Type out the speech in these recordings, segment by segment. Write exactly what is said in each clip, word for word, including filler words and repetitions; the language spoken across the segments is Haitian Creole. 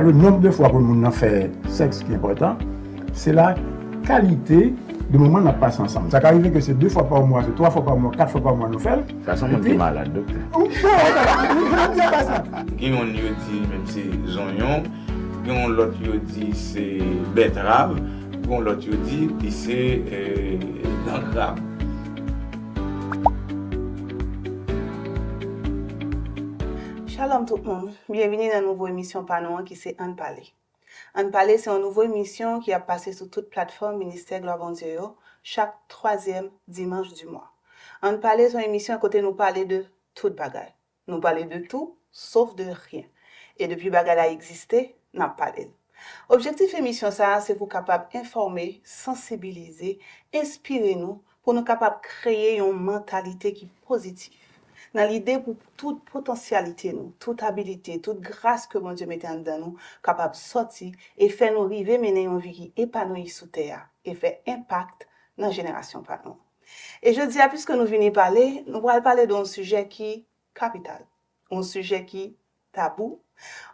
Nonb de fwa pou moun nan fè sèks ki enpòtan, se la kalite de moman n ap pase ansanm. Sa ka rive ke se de fwa pa mwa, se twa fwa pa mwa, kat fwa pa mwa nou fè l. Sa se yon moun ki malad, doktè. Ou bon, sa va. Ou bon, ou byen pase. Gen youn yo di menm se zonyon, gen yon lòt yo di se bètrav, gen yon lòt yo di li se, eh, dan krab. Shalom tout moun, byenvini nan nouvo emisyon pa nou an ki se Ann Pale. Ann Pale se yon nouvo emisyon ki ap pase sou tout platfòm Ministè Glwa Bondye yo chak twazyèm dimanch di mwa. Ann Pale se yon emisyon kote nou pale de tout bagay. Nou pale de tout, sauf de rien. E depi bagay la egziste, n ap pale l. Objektif emisyon sa a se pou kapab enfòme, sansibilize, enspire nou pou nou kapab kreye yon mantalite ki pozitif. Nan lide pou tout potansyalite nou, tout abilite, tout gras ke Bondye mete anndan nou kapab sòti e fè nou rive mennen yon vi ki epanouyi sou tè a e fè enpak nan jenerasyon pa nou. E jodi a, piske nou vini pale, nou pral pale de yon sijè ki kapital, yon sijè ki tabou,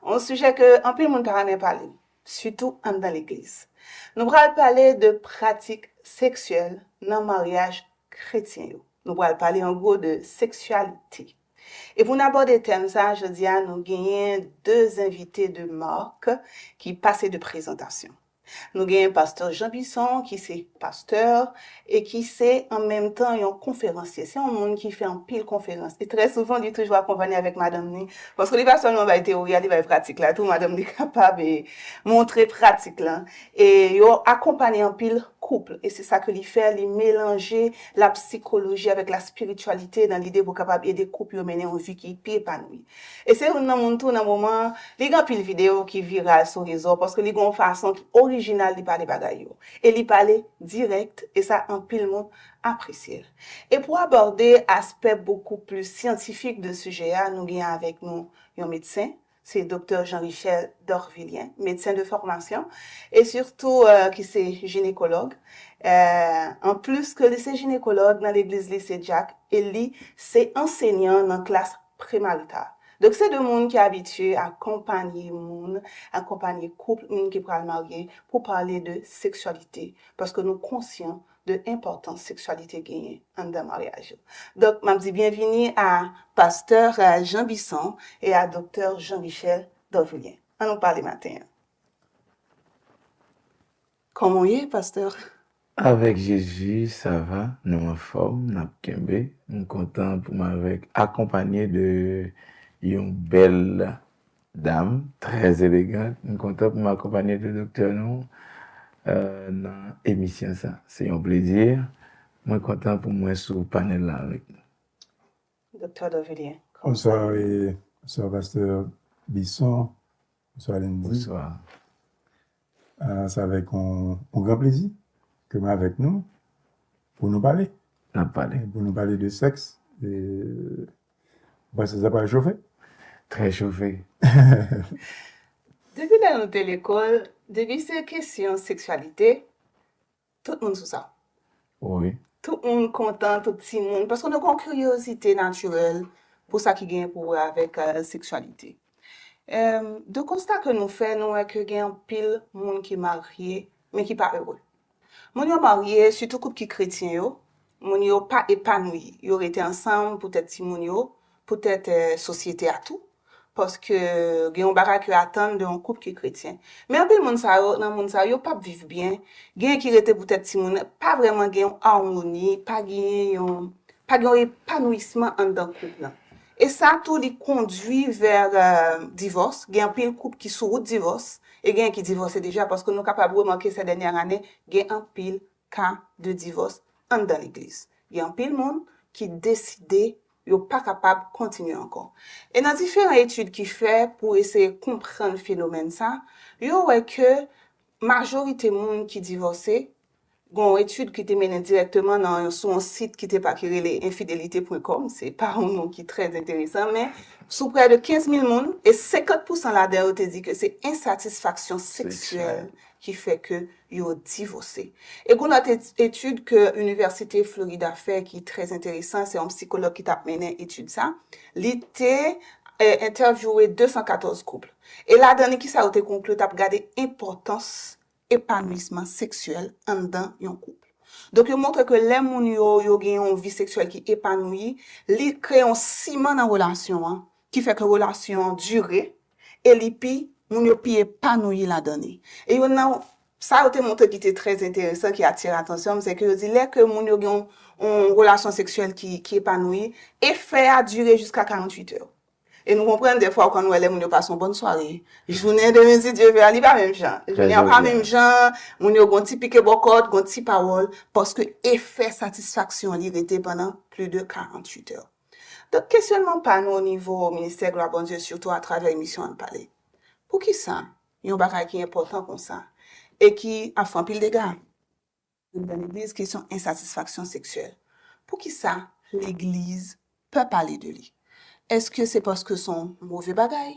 yon sijè ke anpil moun pa renmen pale, sitou anndan legliz. Nou pral pale de pratik seksyèl nan maryaj kretyen yo. Nou pral pale an gwo de seksyalite. E pou n abòde tèm sa a, jodi a, nou genyen de envite de mak ki pase de prezantasyon. Nou genyen pastè Jean Bisson, ki se pastè e ki se an menm tan yon konferansye. Se yon moun ki fè anpil konferans. E trè souvan, li toujou akonpanye avèk madanm li. Paske li pa sèlman bay teyori a, li bay pratik la tou. Madanm li kapab, e, montre pratik la. E yo akonpanye anpil koup. E se sa ke li fè, li melanje la sikoloji avèk la espirityalite nan lide pou kapab ede koup yo mennen yon vi ki pi epanouyi. E se youn nan moun tou nan moman an, li gen anpil videyo ki viral sou rezo paske li gen yon fason ki orijinal li pale bagay yo. E li pale dirèk, e sa anpil moun apresye l. E pou abòde aspè bokou plis syantifik de sijè a, nou gen avèk nou yon medsen, se doktè Jean Richel Dorvilien, medsen de fòmasyon, e sitou, eh, ki se jinekològ. Eh, anplis ke li se jinekològ nan legliz Lise Dyak, e li se ansenyan nan klas premarital. Donk, se de moun ki abitye akonpanye moun, akonpanye koup, moun ki pral marye, pou pale de seksyalite, paske nou konsyan de enpòtans seksyalite genyen anndan maryaj yo. Donk, m ap di byenvini a pastè, eh, Jean Bisson e a doktè Jean Richel Dorvilien. Ann nou pale maten an. Kòman w ye, pastè? Avèk Jezi, sa va, nou anfòm, n ap kenbe. M kontan pou m avèk, akonpanye de yon bèl dam, trè elegant. M kontan pou m akonpanye de doktè nou, eh, nan emisyon sa. Se yon plezi. Mwen kontan pou mwen sou panèl la avèk nou. Doktè Dorvilien. Bonswa, e, bonswa, pastè Bisson. Bonswa, Lindy. Bonswa. Ah, se avèk yon, yon gran plezi ke m avèk nou pou nou pale. N ap pale. Pou nou pale de sèks. E, ou panse sa pral chofe? Trè chofe. Depi lè nou te lekòl, depi se kesyon seksyalite, tout moun sou sa. Wi. Tout moun kontan, tout timoun, paske nou gen yon kiryozite natirèl pou sa ki gen pou wè avèk, eh, seksyalite. Em, de konsta ke nou fè, nou wè ke gen anpil moun ki marye, men ki pa ere. Moun yo marye, sitou koup ki kretyen yo, moun yo pa epanouyi. Yo rete ansanm poutèt timoun yo, poutèt, eh, sosyete a tou. Paske gen yon bagay ke yo atann de yon koup ki kretyen. Men anpil moun sa yo, nan moun sa yo, yo p ap viv byen. Gen ki rete poutèt timoun, pa vrèman gen yon amoni, pa gen yon, pa gen yon epanouisman anndan koup lan. E sa tou, li kondui vè, eh, divòs. Gen anpil koup ki sou wout divòs. E gen ki divòse deja, paske nou kapab remake sè dènyè ane, gen anpil ka de divòs anndan legliz. Gen anpil moun ki deside yo pa kapab kontinye ankò. E nan diferan etid ki fè pou eseye konprann fenomèn sa, yo wè ke majorite moun ki divòse, gen yon etid ki te mennen dirèkteman nan yon, sou yon sit ki te pa, ki rele infidelite pwen kòm, se pa yon non ki trè enteresan, men sou prè de kenz mil moun, e senkant pousan ladan yo te di ke se ensatisfaksyon seksyèl ki fè ke yo divòse. E gen lòt et-, etid ke Inivèsite Florida fè ki trè enteresan, se yon sikològ ki t ap mennen etid sa. Li te entèvyouwe de san katòz koup. E ladan li, kisa yo te konkli? Yo t ap gade enpòtans epanouisman seksyèl anndan yon koup. Donk, yo montre ke lè moun yo, yo gen yon vi seksyèl ki epanouyi, li kreye yon siman nan relasyon an, ki fè ke relasyon an dire, e li pi, moun yo pi epanouyi ladan li. E youn nan sa yo te montre ki te trè enteresan, ki atire atansyon m, se ke yo di lè ke moun yo gen yon, yon relasyon seksyèl ki, ki epanouyi, efè a dire jiska karanntuit è. E nou konprann, dèfwa, ou konn wè lè moun yo pase yon bòn sware. Jounen demen, si Dye vle a, li pa menm jan. Jounen an pa menm jan, moun yo gon ti pike bòkòt, gon ti pawòl, paske efè satisfaksyon li rete pandan plis de karanntuit è. Donk, kesyònman pa nou o nivo Ministè Glwa Bondye, sitou atravè emisyon Ann Pale. Poukisa yon bagay ki enpòtan konsa e ki ap fè anpil dega anndan legliz, kesyon ensatisfaksyon seksyèl? Poukisa legliz pè pale de li? Èske se paske se yon move bagay?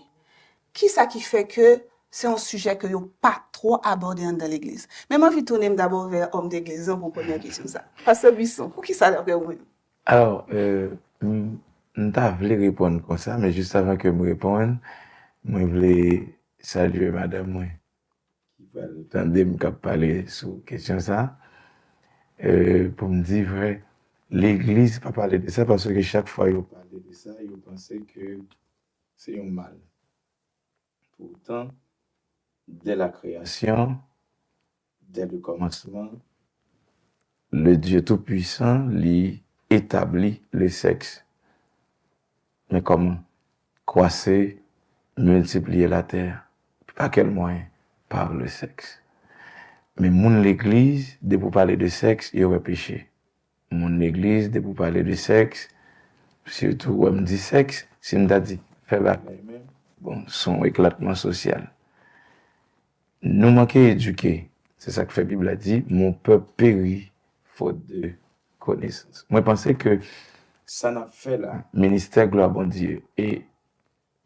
Kisa ki fè ke se yon sijè ke yo pa twò abòde anndan legliz? Men m anvi tounen m dabò vè òm degliz lan pou premyè kesyon sa. Pastè Buisson, poukisa daprè ou menm? Alò, euh, m, m ta vle reponn konsa, men jis avan ke m reponn, mwen vle salye madanm mwen ki pral tande m k ap pale sou kesyon sa. Euh, pou m di vrè, legliz pa pale de sa, paske chak fwa yo pale de sa, yo panse ke se yon mal. Poutan, dè la kreyasyon, dès le commencement, le Dieu Tout-Puissant, li etabli le sexe. Men kòman? Croissez, multipliez la terre. Par quel moyen? Par le sexe. Men moun legliz, depi w pale de sèks, yo wè peche. Moun legliz, depi w pale de sèks, sitou wè m di sèks, si m ta di fè bagay menm, bon, se yon eklatman sosyal. Nou manke edike. Se sa k fè Bib la di, mon peuple périt faute de connaissance. Mwen panse ke sa n ap fè la, Ministè Glwa Bondye e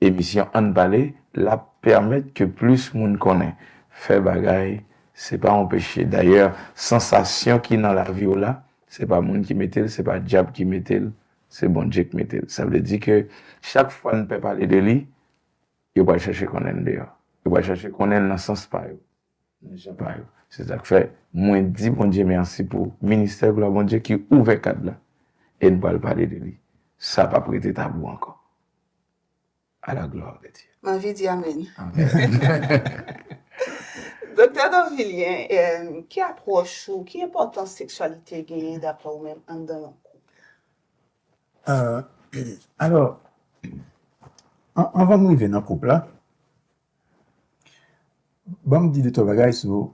emisyon Ann Pale, l ap pèmèt ke plis moun konnen. Fè bagay, se pa yon peche. Dayè, sansasyon ki nan lavi w la, se pa moun ki mete l, se pa dyab ki mete l, se Bondye k mete l. Sa vle di ke chak fwa n pè pale de li, yo pral chèche konnen l deyò. Yo pral chèche konnen l nan sans pa yo, nan jan pa yo. Se sa k fè mwen di Bondye mèsi pou Ministè Glwa Bondye ki ouvè kad la. E n pral pale de li. Sa p ap rete tabou ankò. À la gloire de Dieu. M anvi di amèn. Amèn. Doktè Dorvilien, eh, ki apwòch ou, ki enpòtans seksyalite genyen daprè ou menm anndan yon koup? Euh, alò, an- anvan m rive nan koup la, ban m di de twa bagay sou,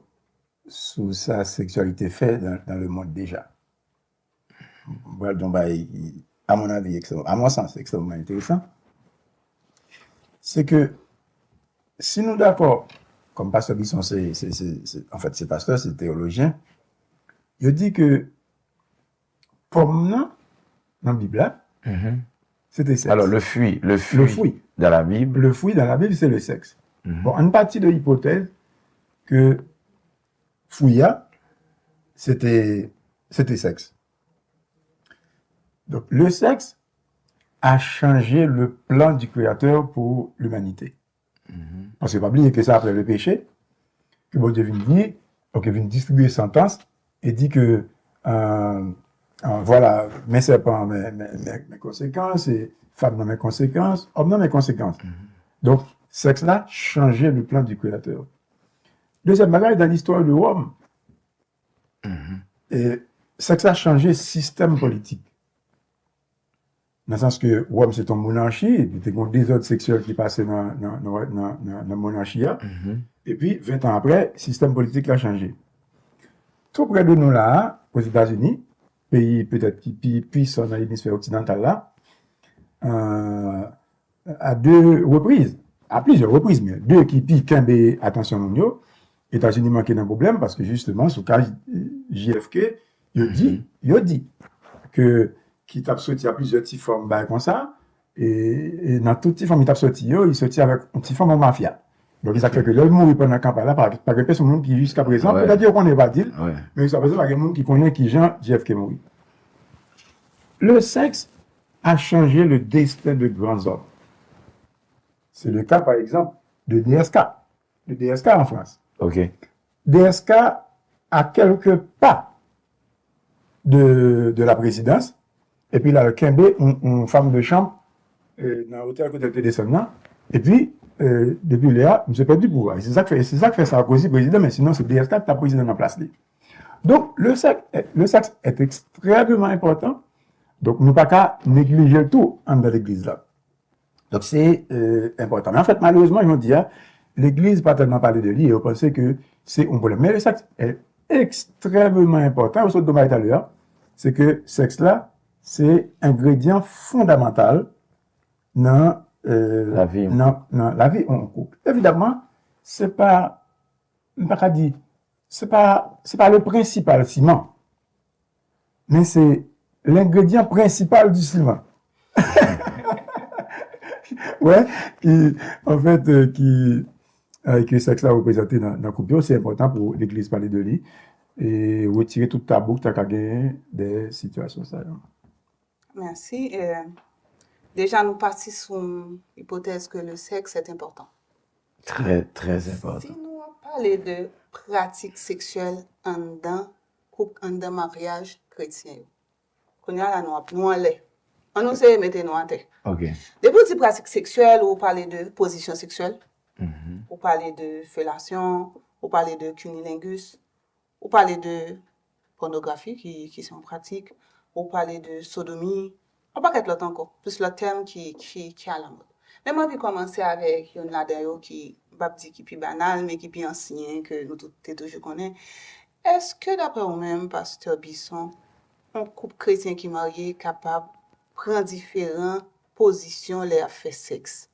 sou sa seksyalite fè dans, dans le monde déjà. M pral di yon bagay ki, à mon avis, ekstrè- à mon sens, ekstrèmman enteresan. Se ke si nou dakò, kòm pastè Buisson se, se, se, se, anfèt, se pastè, se teyolojyen, yo di ke pòm nan, nan Bib la, se te sèks. Alors, le fruit, le fruit dans la Bible. Le fruit dans la Bible, c'est le sexe. Bon, ann pati de ipotèz ke fwi a, se te, se te sèks. Donc, le sexe a changé le plan du Créateur pour l'humanité. Paske pa bliye ke se apre le peche ke Bondye vin di, ok, vin distribye santans e di ke, euh, euh, vwala, men sèpan, men, men, men, men konsekans, e fanm nan men konsekans, òm nan men konsekans. Donk, sèks la chanje le plan du Créateur. Dezyèm bagay, dans l'histoire de Rome, e, sèks la chanje sistèm politik. Nan sans ke Wòm se t yon monarchi, epi te gen yon dezòd seksyèl ki pase nan, nan, nan, nan, nan, nan monarchi a. Epi, ven tan apre, sistèm politik la chanje. Tou prè de nou la a, Ozetazini, peyi petèt ki pi pwisan nan emisfè oksidantal la, euh, à deux reprises, à plusieurs reprises, men de ki pi kenbe atansyon moun yo, Etazini manke nan pwoblèm, paske jisteman, sou ka J F K, yo di, yo di ke ki t ap soti a plizyè ti fanm, bagay konsa, e, e nan tout ti fanm ki t ap soti yo, li soti avèk yon ti fanm yon mafya. Donk, e sa k fè ke lè l mouri pandan kanpay la, pa, pa gen pèsonn moun ki jiska prezan, petèt yo konnen, yo pa di l, men jiska prezan, pa gen moun ki konnen kijan J F K mouri. Le sexe a changé le destin de grands hommes. C'est le cas, par exemple, de D S K, de D S K en France. Ok. D S K à quelques pas de, de la présidence, epi l al kenbe yon, yon fanm de chanm euh, nan otèl kote l te desann nan, epi euh, depi lè a, misye pèdi pouvwa. Se sa k fè, se sa k fè Sarkozy prezidan, men sinon se D S K ki t ap prezidan nan plas li. Donk, le sexe, le sexe est extrêmement important. Donk, nou pa ka neglije l tou anndan legliz la. Donk, se euh, enpòtan. Men anfèt, malerezman, jodi a, legliz pa tèlman pale de li e yo panse ke se yon pwoblèm. Men le sexe est extrêmement important. Yo sot do bay talè a, se ke sèks la, se engredyan fondamantal nan euh, Lavi. nan, nan lavi yon koup. Evidemment, se pa, m pa ka di, se pa, se pa le principal ciment, men se l'ingrédient principal du ciment. Ouais, ki, an fèt, euh, ki, euh, ke sèks la reprezante nan, nan koup yo, se enpòtan pou legliz pale de li e retire tout tabou ki ta ka genyen de sitiyasyon sa yo. Mèsi. Euh, deja, nou pati sou ipotèz ke le sexe est important. Très, très important. Si nou ap pale de pratik seksyèl anndan koup, anndan maryaj kretyen yo, kounye a la nou ap nou anlè. An nou seye mete nou atè. Ok. Depi w di pratik seksyèl, ou pale de pozisyon seksyèl, Mhm. ou pale de felasyon, ou pale de kinilengus, ou pale de pònografi ki, ki se yon pratik, ou pale de sodomi, yon pakèt lòt ankò, plis lòt tèm ki, ki, ki alamòd. Men m anvi kòmanse avèk youn ladan yo ki, m p ap di ki pi banal, men ki pi ansyen, ke nou tout te toujou konnen. Èske, daprè ou menm, pastè Bison, yon koup kretyen ki marye kapab pran diferan pozisyon lè y ap fè sèks?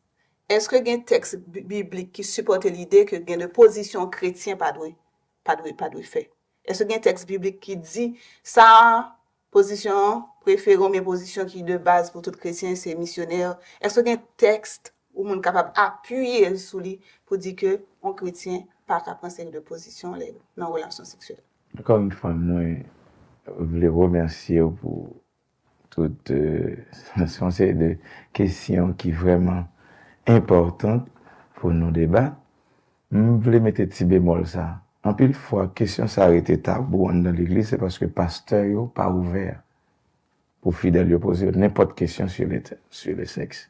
Èske gen tèks bi- biblik ki sipòte lide ke gen de pozisyon kretyen pa dwe, pa dwe, pa dwe fè? Èske gen tèks biblik ki di sa a, pozisyon prefere oubyen pozisyon ki de baz pou tout kretyen, se misyonè? Èske gen tèks ou moun kapab apiye l sou li pou di ke yon kretyen pa ka pran seri de pozisyon lè nan relasyon seksyèl? Ankò yon fwa, mwen vle remèsye w pou tout euh, se yon seri de kesyon ki vrèman enpòtan pou nou debat. M vle mete ti bemòl sa. Anpil fwa, kesyon sa rete tabou anndan legliz, se paske pastè yo pa ouvè pou fidèl yo poze yo nenpòt kesyon sur le, sur le sexe.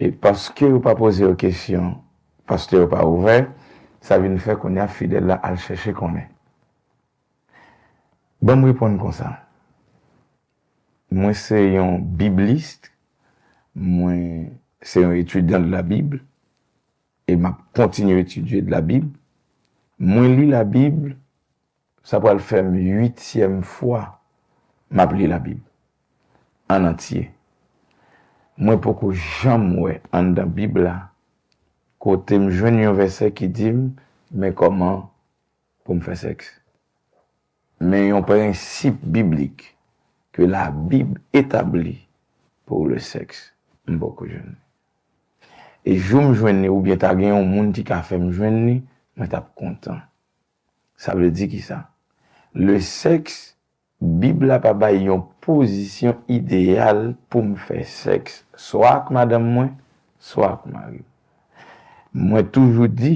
E paske yo pa poze yo kesyon, pastè yo pa ouvè, sa vin fè kounye a fidèl la al chèche konnen. Ban m reponn konsa. Mwen se yon biblis, mwen se yon etidyan de la Bib, e m ap kontinye etidye de la Bib. Mwen li la Bib, sa pral fè m uityèm fwa m ap li la Bib an antye. Mwen poko janm wè anndan Bib la kote m jwenn yon vèsè ki di m, men kòman pou m fè sèks. Men yon prensip biblik ke la Bib etabli pou le sexe, m poko jwenn li. E jou m jwenn li, oubyen ta gen yon moun ki ka fè m jwenn li, mwen t ap kontan. Sa vle di kisa? Le sexe, Bib la pa bay yon pozisyon ideyal pou m fè sèks, swa ak madanm mwen, swa ak mari m. Mwen toujou di,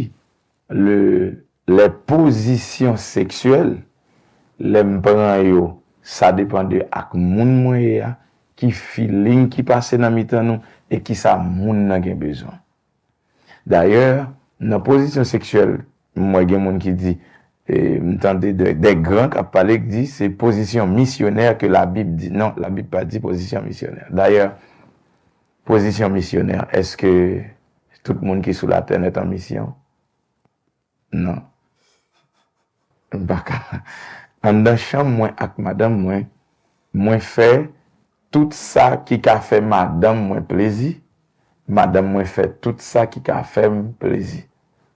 le, les positions sexuelles, lè m pran yo, sa depann de ak moun mwen ye a, ki feeling ki pase nan mitan nou, e kisa moun nan gen bezwen. Dayè, nan pozisyon seksyèl, m wè gen moun ki di, e, m tande de, de gran k ap pale, ki di se pozisyon misyonè ke Labib di. Non, Labib pa di pozisyon misyonè. Dayè, pozisyon misyonè, èske tout moun ki sou latè nèt an misyon? Non. M pa ka. Anndan chanm mwen ak madanm mwen, mwen fè tout sa ki ka fè madanm mwen plezi, madanm mwen fè tout sa ki ka fè m plezi.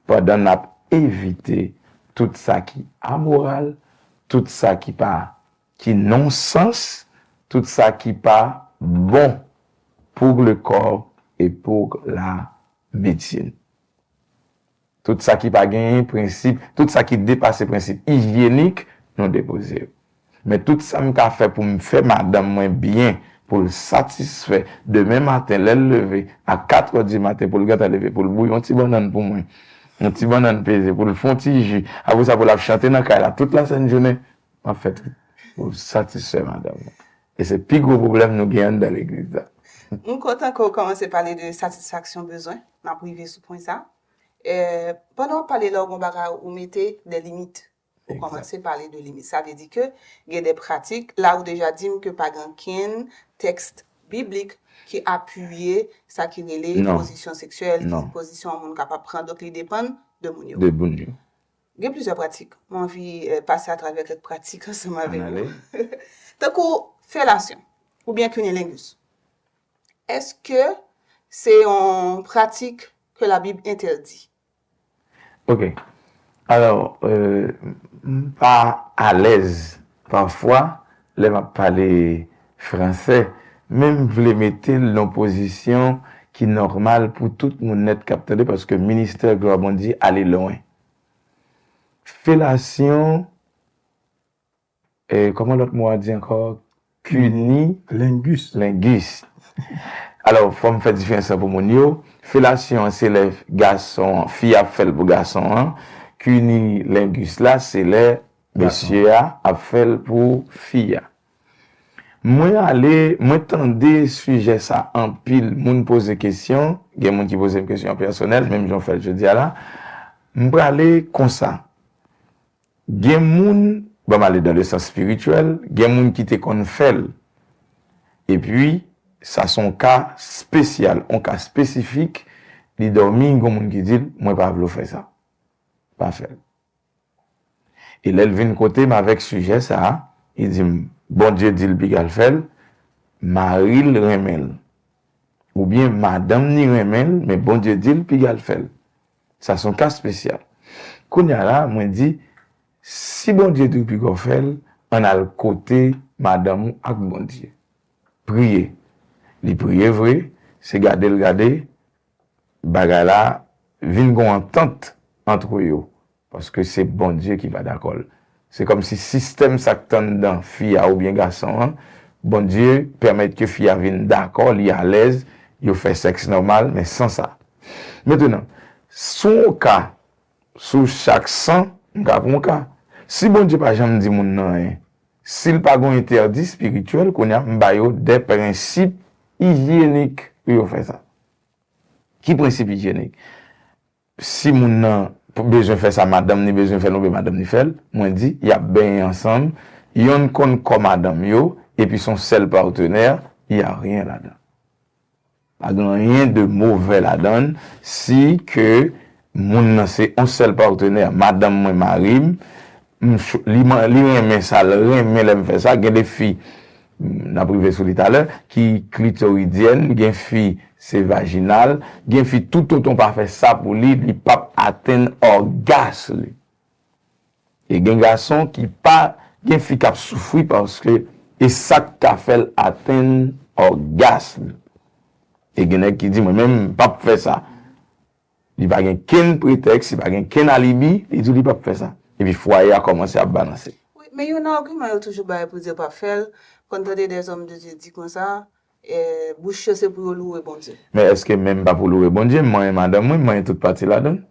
Pandan n ap evite tout sa ki amoral, tout sa ki pa, ki non sans, tout sa ki pa bon pour le corps et pour la médecine. Tout sa ki pa genyen prensip, tout sa ki depase prensip ijyenik, nou depoze yo. Men tout sa m ka fè pou m fè madanm mwen byen, pou l satisfè. Demen maten, lè l leve, a katrè di maten, pou l gentan leve, pou l bouyi yon ti bannann pou mwen. Yon ti bannann peze, pou l fè yon ti ji. Apre sa, pou l ap chante nan kay la, tout lasent jounen, m ap fè trik pou l satisfè madanm mwen. E se pi gwo pwoblèm nou gen anndan legliz la. M kontan ke w kòmanse pale de satisfaksyon bezwen. M ap rive sou pwen sa. Eh, pandan w ap pale la, w gen yon bagay ou mete de limit. Ou kòmanse pale de limit. Sa vle di ke gen de pratik, la ou deja di m ke pa gen okenn tèks biblik ki apiye sa ki rele pozisyon seksyèl, ki pozisyon yon moun kapab pran. Donk, li depann de moun yo. De moun yo. Gen plizyè pratik. Mwen anvi eh, pase atravè kèk pratik ansanm avèk nou. Tankou felasyon oubyen cunnilingus. Èske se yon pratik ke Labib entèdi? Ok. Alò, euh, m pa alèz pafwa lè m ap pale fransè, men m vle mete l nan pozisyon ki nòmal pou tout moun nèt k ap tande, paske ministè glwa Bondye ale lwen. Felasyon, e, kòman lòt mo a di ankò? Kini. Lengus. Lengus. Alò, fò m fè diferans lan pou moun yo. Felasyon an se lè gason an, fi a ap fè l pou gason an. Kini lengus la se lè mesye a ap fè l pou fi a. Mwen ale, mwen tande sijè sa anpil moun poze kesyon, gen moun ki poze m kesyon pèsonèl, menm jan w fè l jodi a la. M prale konsa. Gen moun, ban m ale dans le sens spirituel, gen moun ki te konn fè l. Epi, sa se yon ka espesyal, yon ka espesifik, li dòmi, gen moun ki di l, mwen pa vle w fè sa. Pa fè l. E lè l vin kote m avèk sijè sa a, li di m, Bondye di l piga l fè l, mari l renmen l. Oubyen madanm ni renmen l, men Bondye di l piga l fè l. Sa se yon ka espesyal. Kounye a la, mwen di, si Bondye di w piga w fè l, ann al kote madanm ou ak Bondye. Priye. Li priye vre, se gade l gade, bagay la vin gen yon antant ant yo. Paske se Bondye ki pa dakò l. Se kòmsi sistèm sa k t anndan fi a oubyen gason an, Bondye pèmèt ke fi a vin dakò, li alèz, yo fè sèks nòmal, men san sa. Mentenan, sou yon ka, sou chak san, m ka pran yon ka. Si Bondye pa janm di moun nan anyen, si l pa gen yon entèdi espirityèl, kounye a, m ba yo de prensip ijyenik pou yo fè sa. Ki prensip ijyenik? Si moun nan bezwen fè sa, madanm ni bezwen fè l oubyen madanm ni fè l, mwen di, y ap benyen ansanm, yonn konn kò madanm yo, epi se yon sèl patenè, y a rien ladan. Pa gen anyen de movè ladan l, si ke moun nan se yon sèl patenè, madanm mwen, mari m, m ch-, li, li renmen sa, l renmen lè m fè sa, gen de fi, n ap rive sou li talè, ki klitoridyèn, gen fi se vajinal, gen fi tout otan w pa fè sa pou li, li p ap atenn ògas li. E gen gason ki pa, gen fi k ap soufri paske e sa k ka fè l atenn ògas li. E gen nèg ki di, mwen menm, m p ap fè sa. Li pa gen kenn pretèks, li pa gen kenn alibi, li di li p ap fè sa. Epi fwaye a kòmanse ap balanse. Wi, men youn nan agiman yo toujou bay pou di yo p ap fè l, konn tande dèzòm de Dye di konsa, eh, bouch yo se pou yo louwe Bondye. Men èske men m pa pou louwe Bondye? M manyen madanm mwen, m manyen tout pati ladan l.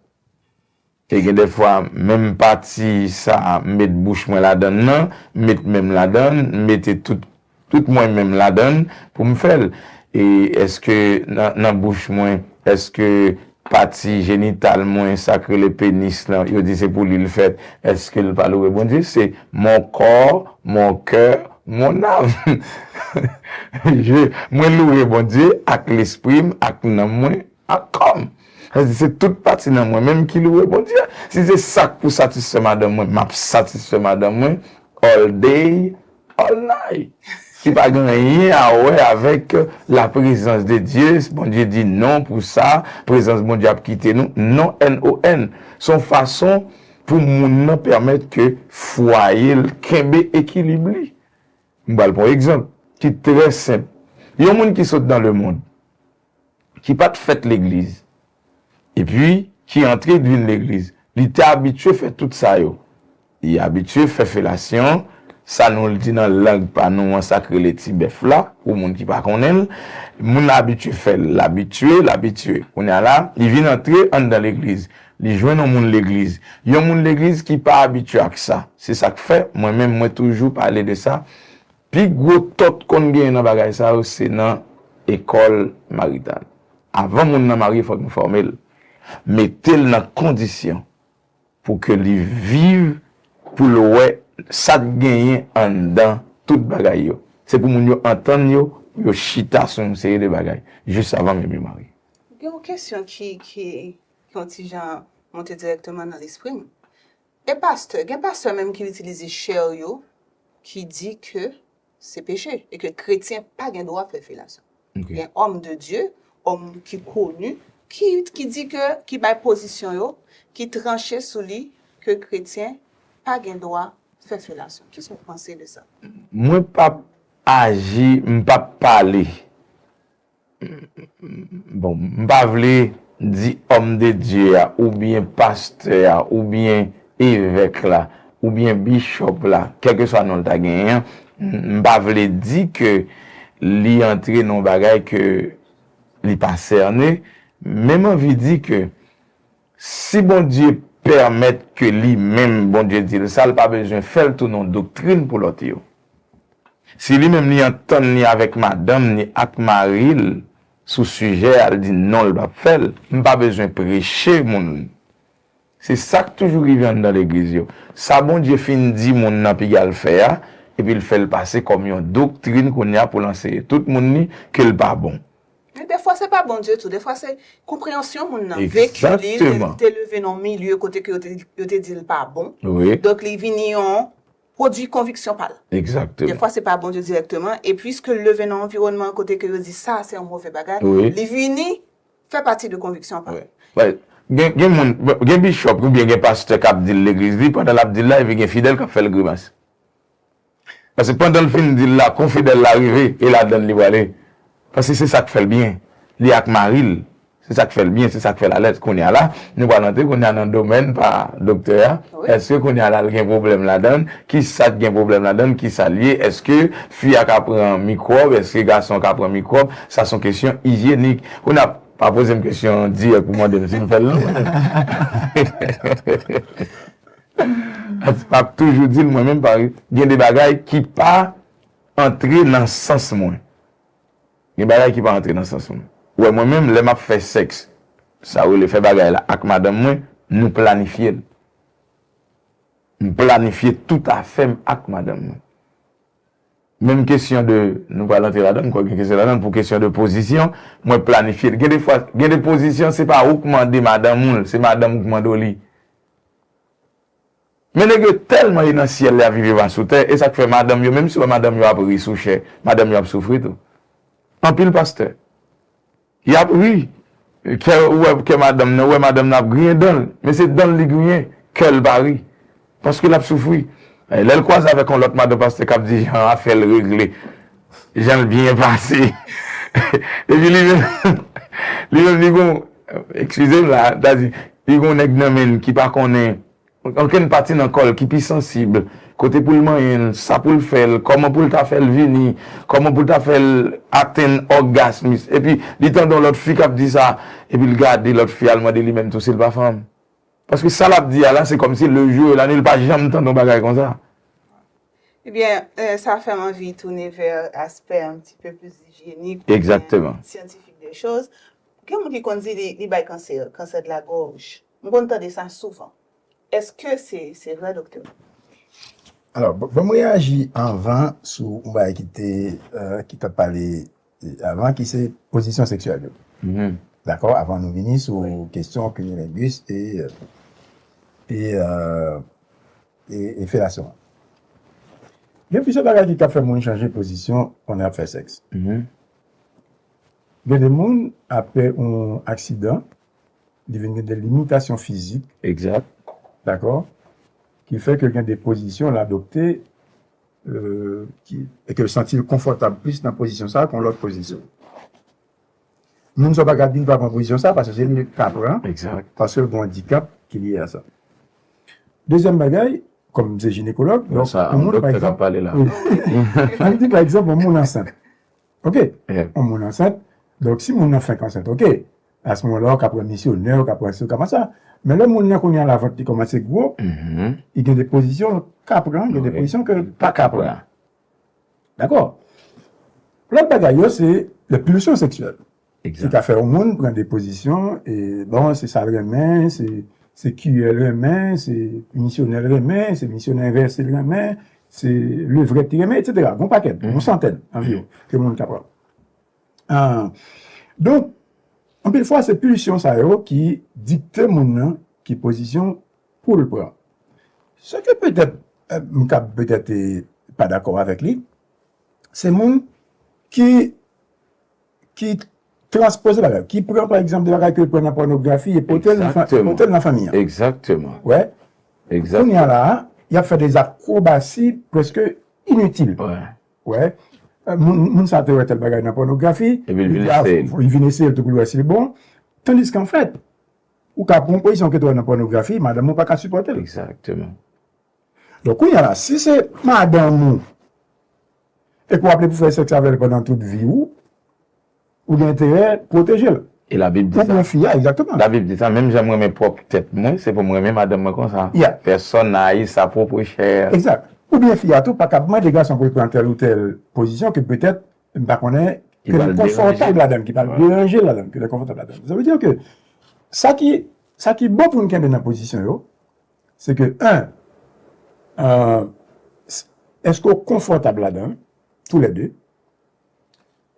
E gen dèfwa, menm pati sa a, m met bouch mwen ladan l nan, m met men m ladan l, m mete tout, tout mwen menm ladan l pou m fè l. E èske nan, nan bouch mwen, èske pati jenital mwen, sa k rele penis lan, yo di se pou li l fèt, èske l pa louwe Bondye? Se mon corps, mon cœur, mon âme. Je, mwen louwe Bondye ak lespri m, ak nanm mwen, ak kò m. Sa di se tout pati nan mwen menm ki louwe Bondye. Si se sa k pou satisfè madanm mwen, m ap satisfè madanm mwen all day, all night. Ki pa gen anyen a wè avèk la prezans de Dye. Bondye di non pou sa, prezans Bondye ap kite nou. Non, N O N. Se yon fason pou moun nan pèmèt ke fwaye l kenbe ekilib li. M pral pran yon egzanp ki trè senp. Yon moun ki sot nan lemonn, ki pa t fèt legliz, epi ki antre vin legliz, li te abitye fè tout sa yo. Li abitye fè felasyon, Sa nou di nan lang pa nou an, sa k rele ti bèf la, pou moun ki pa konnen l. Moun la abitye fè l, l abitye, l abitye. Kounye a la, li vin antre anndan legliz. Li jwenn yon moun legliz. Yon moun legliz ki pa abitye ak sa. Se sa k fè, mwen menm, mwen toujou pale de sa. Pi gwo tòt konn genyen nan bagay sa yo, se nan ekòl marital. Avan moun nan marye, fòk nou fòme l. Mete l nan kondisyon pou ke li viv, pou l wè sa k genyen anndan tout bagay yo. Se pou moun yo antann yo, pou yo chita sou yon seri de bagay, jis avan menm yo marye. Gen yon kesyon ki, ki, ki yon ti jan monte dirèkteman nan lespri m. E pastè, gen pastè menm ki itilize chè yo, ki di ke se peche, e ke kretyen pa gen dwa fè felasyon. Gen òm de Dye, òm ki koni, ki, ki di ke, ki bay pozisyon yo, ki tranche sou li ke kretyen pa gen dwa fè felasyon. Kisa w panse de sa? Mwen p ap aji, m p ap pale. Bon, m pa vle di òm de Dye a, oubyen pastè a, oubyen evèk la, oubyen bichòp la, kèlkeswa non l ta genyen an, m pa vle di ke li antre nan yon bagay ke li pa sène, men m anvi di ke si Bondye pèmèt ke li menm, Bondye di l sa, l pa bezwen fè l tounen yon doktrin pou lòt yo. Si li menm li antann li avèk madanm ni ak mari l sou sijè a, l di non, l p ap fè l, m pa bezwen preche moun. Se sa k toujou rive anndan legliz yo. Sa Bondye fin di moun nan piga l fè a, epi l fè l pase kòm yon doktrin kounye a pou l anseye tout moun li ke l pa bon. Men defwa se pa Bondye tou, defwa se konpreyansyon moun nan. Veki li, li te leve nan milye kote ke yo te, yo te di l pa bon. Donk li vini yon pwodui konviksyon pa l. Egzakteman. Defwa se pa Bondye dirèkteman, e piske l leve nan anviwònman kote ke yo di sa se yon move bagay, li vini fè pati de konviksyon pa l. Gen, gen moun, gen bichòp oubyen gen pastè k ap di l legliz li, pandan l ap di l la, epi gen fidèl k ap fè l grimas. Paske pandan l fin di l la, konfidèl la rive, e ladann li prale. Paske se sa k fè l byen. Li ak mari l. Se sa k fè l byen, se sa k fè l alèz. Kounye a la, nou pral antre kounye a nan domèn pa doktè a. Èske kounye a la l gen pwoblèm ladann? Kisa k gen pwoblèm ladann? Kisa l ye? Èske fi a ka pran mikwòb? Èske gason ka pran mikwòb? Sa se yon kesyon ijyenik. Kounye a, pa poze m kesyon dirèk pou mande m si m fè l non. M ap toujou di l mwen menm, gen de bagay ki pa antre nan sans mwen. Gen bagay ki pa antre nan sans mwen. Ou wè mwen menm, lè m ap fè sèks, sa yo rele fè bagay la ak madanm mwen, nou planifye l. M planifye tout afè m ak madanm mwen. Menm kesyon de, nou pral antre ladan l, m kwè gen kesyon ladan l, pou kesyon de pozisyon, mwen planifye l. Gen de fwa, gen de pozisyon, se pa ou k mande madanm ou l, se madanm ou k mande w li. Men nèg yo tèlman ye nan syèl, y ap viv yo pa sou tè, e sa k fè madanm yo, menm si w wè madanm yo ap ri sou chè, madanm yo ap soufri tou. Anpil pastè, y ap ri, kè, ou wè kè madanm nan, ou wè madanm nan ap griyen dan l, men se dan l li griyen, kè l pa ri, paske l ap soufri. Lè l kwaze avèk yon lòt madan pastè k ap di jan afè l regle, jan l byen pase, epi li menm, li menm li gon, eskize m la, ta di, li gon nèg nan men l ki pa konnen okenn pati nan kò l ki pi sansib, kote pou l manyen l, sa pou l fè l, kòman pou l ta fè l vini, kòman pou l ta fè l atenn ògasm li, epi li tande yon lòt fi k ap di sa, epi l gade lòt fi a, l mande li menm tou si l pa fanm. Paske sa l ap di a la, se kòmsi le jou e la nwi, l pa janm tande yon bagay konsa. Ebyen, sa fè m anvi tounen vè aspè un petit peu plus hygiénique, egzakteman, scientifique des choses. Gen moun ki konn di li, li bay kansè, kansè de la gòj. M konn tande sa souvan. Èske se, se vre, doktè? Alò, ban m reyaji anvan sou yon bagay ki te, ki t ap pale avan, ki se pozisyon seksyèl yo. Dakò? Avan nou vini sou kesyon cunnilingus e, e, e, e felasyon an. Gen plizyè bagay ki ka fè moun chanje pozisyon pandan y ap fè sèks. Gen de moun, apre yon aksidan, li vin gen de limitasyon fizik. Egzak. Dakò? Ki fè ke gen de pozisyon l adopte, e ke l santi l konfòtab plis nan pozisyon sa a ke yon lòt pozisyon. Moun sa w pa ka di l pa pran pozisyon sa a, paske se li k ka pran, paske l gen yon andikap ki lye a sa. Dezyèm bagay, kòm m se jinekològ, donk, Sa, yon moun, pa doktè k ap egzanp, pale la. wi. Ann di, pa egzanp, yon moun ansent. Oke? Yeah. Yon moun ansent. Donk, si moun nan fenk ansent, oke. A se moman la, ou ka pran misyonè, ou ka pran si, ou ka pran sa. Men lè moun nan kounye a la vant li kòmanse gwo, Mhm. li gen de pozisyon l ka pran, gen de Wi. pozisyon ke l pa ka pran. Dakò? Lòt bagay yo, se lè pilsyon seksyèl. Ki Egzak. ka fè yon moun pran de pozisyon, e bon, se sa l renmen, se, se kiyè l renmen, se misyonè l renmen, se misyonè envèse l renmen, se levrèt li renmen, etsetera. Gon pakèt, yon santèn anviwon, ke moun ka pran. Ah, donk, anpil fwa, se pilsyon sa yo ki dikte moun nan ki pozisyon pou l pran. Se ke petèt, eh, m ka petèt, eh, pa dakò avèk li, se moun ki, ki transpoze bagay, ki pran, pa egzanp, de bagay ke l pran nan pònografi e pote l nan fa- Egzakteman. pote l nan fanmi an. Egzakteman. Wè, Egzakteman. Kounye a la, y ap fè de akrobasi prèske initil. Wè. Wè. Euh, moun, moun sa te wè tèl bagay nan pònografi, Epi l vin di, ah, eseye l. Li vin eseye l tou pou l wè si l bon. Tandis ke an fèt, ou ka pran yon pozisyon ke te wè nan pònografi, madanm ou pa ka sipòte l. Egzakteman. Donk, kounye a la, si se madanm ou, e ke w ap vle pou fè sèks avè l pandan tout vi ou, ou gen enterè pwoteje l. E Labib di Ou sa. Byen fi a, egzakteman. Labib di sa, menm jan m renmen pwòp tèt mwen, se pou m renmen madanm mwen konsa. Yeah. Personne n'a haï sa propre chair. Egzak. Oubyen fi a tou pa kab mande gason pou l pran tèl ou tèl pozisyon ke petèt, m pa konnen, Ki ke pral l konfòtab deranje. Ladan l, ki pral Ouais. Deranje l ladan l, ke l konfòtab ladan l. Sa vle di ke sa ki, sa ki bon pou n kenbe nan pozisyon yo, se ke, en, euh, s- èske w konfòtab ladan l, toulède?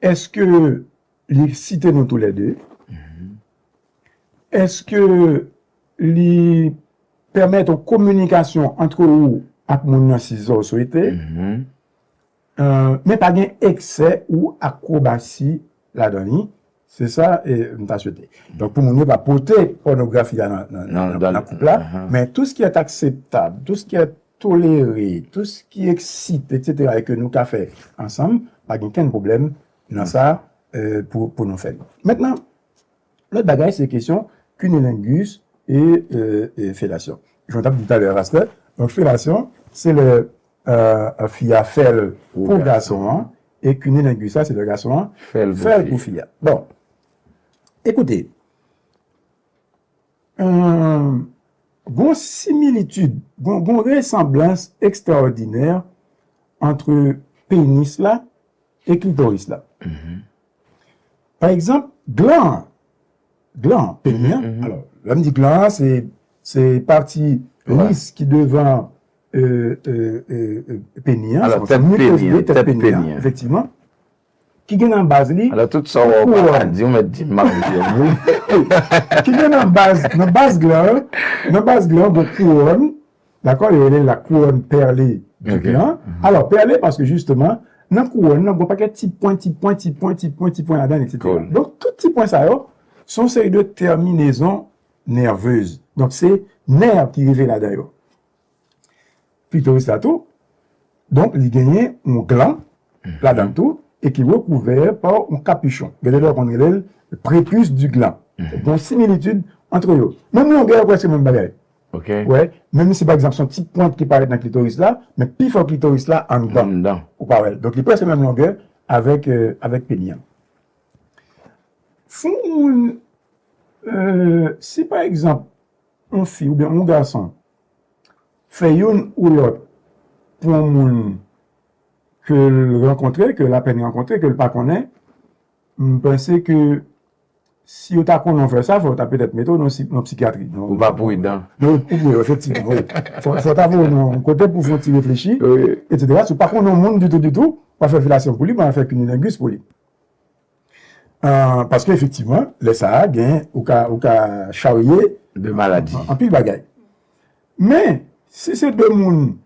Èske li eksite nou toulède? Èske li pèmèt yon kominikasyon ant ou ak moun nan si sa w swete? Mhm. Euh, men pa gen eksè ou akrobasi ladan li. Se sa, e, m ta swete. Donk, pou moun yo pa pote pònografi a nan, nan, Nan, nan, dan- nan koup la, ahan. Men tout ce qui est acceptable, tout ce qui est toléré, tout ce qui excite, etsetera, e ke nou ka fè ansanm, pa gen kenn pwoblèm nan sa, euh, pou, pou nou fè. Mentnan, lòt bagay, se kesyon cunnilingus e, euh, e felasyon. Jan w t ap di talè a, pastè, donk felasyon, se lè, euh, fi a fè l pou gason an, e cunnilingus la, se lè gason an Fè l fè l pou pou fi a. Bon, ekoute, euh, gon similitid, gon, gon resanblans ekstraòdinè ant penis la e klitoris la. Pa egzanp, glan an, glan an, peni an, alò, lè m di glan an, se, se pati lis ki devan, euh, euh, euh, euh, peni an, Alò, se tèt muqueuse peni an, de tèt tèt peni peni an, an. Efektivman, ki gen nan baz li, Alò, tout sa w pa kouwòn. Ka di, w mèt di m ap di w. Ki gen nan baz, nan baz glan an, nan baz glan an, gon kouwòn, dakò, yo rele la couronne perlée du Ok. gland. Alò, perlée, paske jisteman, nan kouwòn nan, gon pakèt ti pwen, ti pwen, ti pwen, ti pwen, ti pwen ladan, etsetera. Cool. Donk, tout ti pwen sa yo, se yon seri de tèminezon nèvez. Donk, se nè ki rive ladan yo. Klitoris la tou. Donk, li genyen yon glan ladan l tou, e ki rekouvè pa yon kapichon. Gen de lè yo konn rele l prépuce du gland. Bon similitid ant yo. Menm longè yo prèske menm bagay. Ok. Wè, menm si pa egzanp se yon ti pwent ki parèt nan klitoris la, men pi fò klitoris la anndan. Anndan. Ou pa wè l. Donk li prèske menm longè avèk, euh, avèk peni an. Fè yon moun, euh, si pa egzanp, yon fi oubyen yon gason fè youn ou lòt pou yon moun ke l rankontre, ke l apèn rankontre, ke l pa konnen, m panse ke si yo ta konnen w fè sa, fò yo ta petèt mete w nan si- nan sikyatri. Non, Ou pa pridan. Non, ou pridan, efektivman, wi. Fò, fò ta voye w nan yon kote pou fè yon ti reflechi, Wi. etsetera. Si w pa konnen yon moun ditou, ditou, w ap fè felasyon pou li, w ap fè cunnilingus pou li. Euh, paske efektivman, lè sa a, gen, ou ka, ou ka charye De maladi. anpil bagay. Men, si se de moun,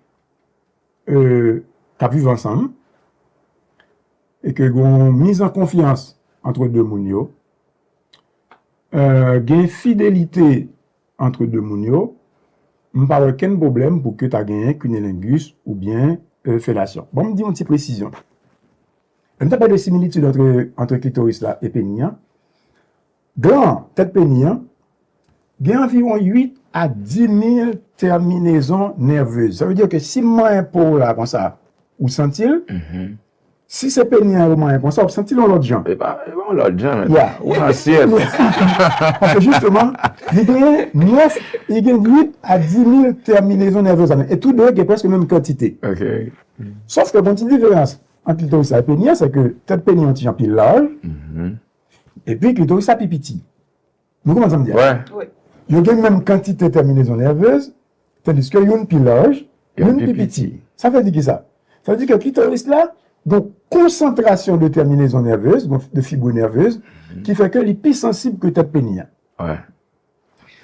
euh, k ap viv ansanm, e ke gen yon miz an konfyans ant de moun yo, euh, gen fidelite ant de moun yo, m pa wè kenn pwoblèm pou ke ta genyen cunnilingus oubyen, euh, felasyon. Bon, m di yon ti presizyon. Lè m ta pale de similitid ant, ant klitoris la e peni an, glan, tèt peni an, Gen anviwon uit a dis mil tèminezon nèvez. Sa vle di ke si m manyen po w la konsa, ou santi l. Si se peni an yo manyen konsa, w ap santi l yon lòt jan. E pa, e pa yon lòt jan, men. Ya. Ou nan syèl. Paske jisteman, li gen nèf, li gen uit a dis mil tèminezon nèvez la. E tou de gen prèske menm kantite. Sòf ke gon ti diferans ant klitoris la e peni an, se ke tèt peni an ti jan pi laj, epi klitoris la pi piti. Nou konprann sa m di a? Yo gen menm kantite tèminezon nèvez, tandiske youn pi laj, youn pi piti. Sa vle di ki sa? Sa vle di ke klitoris la gen konsantrasyon de tèminezon nèvez, de fibres nerveuses, ki fè ke li pi sansib ke tèt peni an.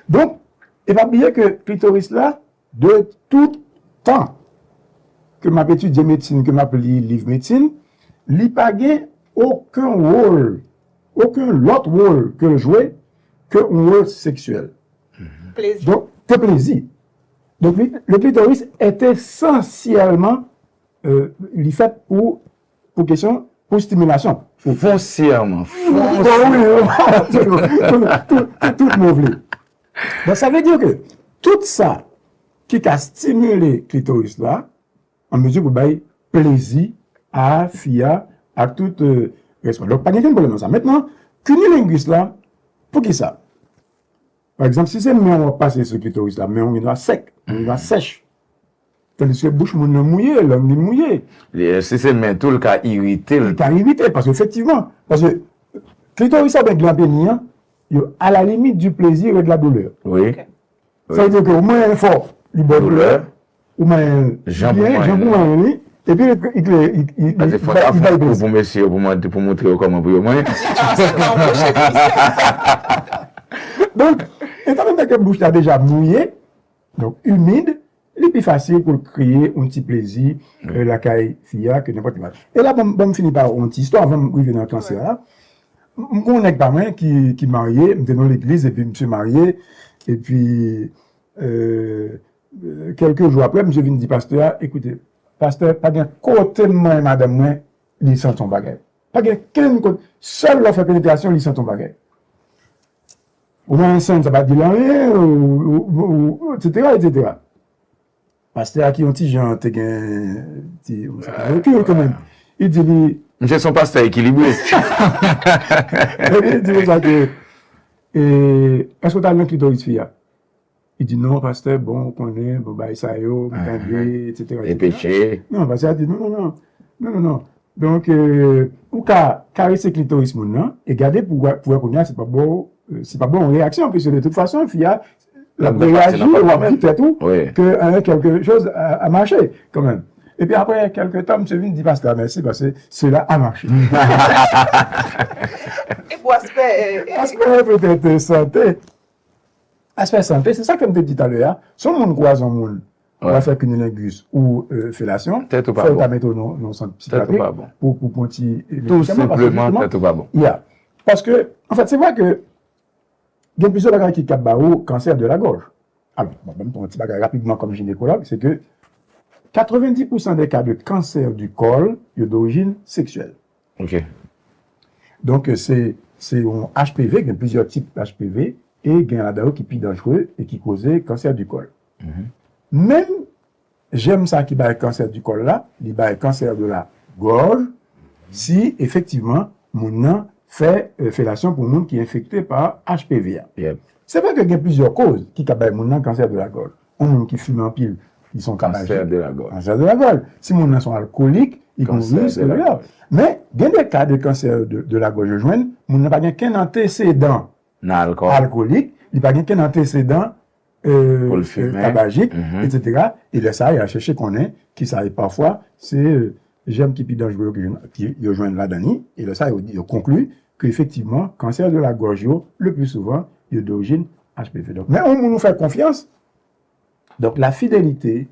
Donk, e pa bliye ke klitoris la, de tout tan ke m ap etidye medsin, ke m ap li liv medsin, li pa gen okenn wòl, okenn lòt wòl ke l jwe ke yon wòl seksyèl. Donk, ke plezi. Donk, li, le clitoris est essentiellement, euh, li fèt pou, pou kesyon, pou stimilasyon. Fonsyèman. Bon, wi, tout, tout, tout mo vle. Donk, sa vle di ke tout sa ki ka stimile klitoris la, an mezi pou bay plezi a fi a, ak tout, euh, respè. Donk, pa gen kenn pwoblèm nan sa. Mentnan, cunnilingus la, poukisa? Pa egzanp, si se men w ap pase sou klitoris la, men w gen dwa sèk, men w gen dwa sèch. Tandiske bouch moun nan mouye, lang li mouye. Li, si se men tou, l ka irite l. Li ka irite, paske efektivman, paske klitoris la, ben, gland peni an, yo à la limite du plaisir et de la douleur. Wi. Sa vle di ke ou manyen fò, li ba w doulè, ou manyen byen, jan pou manyen li, epi li, li, li, li, li bay plezi. Pou mesye yo, pou mwen, pou montre yo kòman pou yo manyen. Donk, etan done ke bouch la deja mouye, donk imid, li pi fasil pou l kreye yon ti plezi, euh, lakay fi a ke nenpòt ki. E la, bon, bon, m fini pa yon ti istwa avan m rive nan kansè a. M, m gen yon nèg pa mwen ki, ki marye, m te nan legliz, epi misye marye, epi, euh, euh, kèlke jou apre, misye vin di pastè a, "Ekoute, pastè, pa gen kote m manyen madanm mwen, li santi yon bagay. Pa gen kenn kote, sèl lè w fè penetrasyon, li santi yon bagay. Ou manyen sen, sa pa di l anyen, ou, ou, ou, ou, etsetera, etsetera." Pastè a ki yon ti jan te gen, ti, yon sèten rekil kanmenm. Li di li, misye se yon pastè ekilibre. Epi li di konsa ke, e, "Èske w t al nan klitoris fi a?" Li di, "Non, pastè, bon, ou konnen, bon, bagay sa yo, m tande, etsetera, etsetera." E peche. Non, pastè a di, "Non, non, non. Non, non, non." Donk, euh, ou ka karese klitoris moun nan e gade pou wè, pou wè kounye a si pa ba w, euh, si pa ba w yon reyaksyon, piske de tout fason, fi a, l ap reyaji, w ap di tèt ou ke, euh, quelque chose a, a marché, kanmenm. Epi apre kèlke tan, misye vin di pastè a mèsi, paske cela a marché. E pou aspè, euh, aspè petèt, euh, sante. Aspè sante, se sa ke m te di talè a. Si yon moun kwaze yon moun, ou al fè cunnilingus ou, euh, felasyon, fò yo ta mete w nan, nan sant sikyatrik pou, pou pran ti, euh, medikaman, paske jisteman, tèt ou pa bon. Ya. Paske, anfèt, se vre ke gen plizyè bagay ki kab ba ou kansè de la gòj. Alò, bon, ban m pran yon ti bagay rapidman kòm jinekològ, se ke quatre-vingt-dix pour cent des cas de cancer du col, yo dorijin seksyèl. Ok. Donk, se, se yon H P V, gen plizyè tip H P V, e gen ladan yo ki pi danjere e ki koze kansè di kòl. Menm jèm sa ki bay kansè di kòl la, li bay kansè de la gòj, si efektivman moun nan fè, euh, felasyon pou moun ki enfekte pa H P V a. Se vre ke gen plizyè koz ki ka bay moun nan kansè de la gòj. Yon moun ki fimen anpil, li se yon kansè de la gòj. Kansè de la gòj. Si moun nan se yon alkolik, li gen risk de la. Men, gen de ka de kansè de, de la gòj yo jwenn, moun nan pa gen kenn antesedan alkolik, li pa gen kenn antesedan, euh, tabajik, etsetera. E lè sa a, y a chèche konnen kisa e pafwa, se, euh, jèm ki pi danjere yo ki jwenn, ki yo jwenn ladan li. E lè sa a, yo, yo konkli ke efektivman, kansè de la gòj yo, le pli souvan, yo dorijin H P V. Donk, men yon moun ou fè konfyans, donk, la fidelite,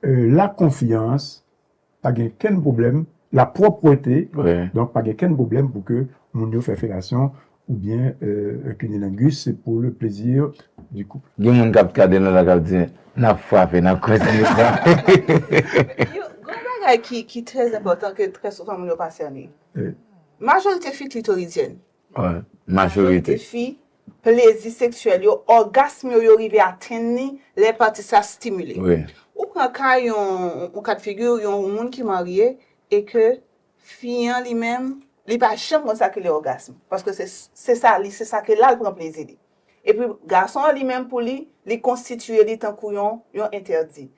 euh, la konfyans, pa gen kenn pwoblèm, la pwòpte, donk, pa gen kenn pwoblèm pou ke moun yo fè felasyon oubyen, euh, cunnilingus, c'est pour le plaisir du couple. Gen moun k ap gade nou la, k ap di, "N ap frape, n ap kontinye frape." Yo, gen yon bagay ki, ki trè enpòtan ke trè souvan moun yo pa sène. Majorite fi klitorizyèn. Majorite fi plezi seksyèl yo, ògasm yo, yo rive atenn li lè pati sa stimile. Wi. Ou pran ka yon, yon ka de figi, yon moun ki marye e ke fi an li menm, li pa janm konn sa ki le ògasm. Paske se, se sa li, se sa ke l al pran plezi li. Epi gason an li menm pou li, li konstitiye li tankou yon, yon entèdi.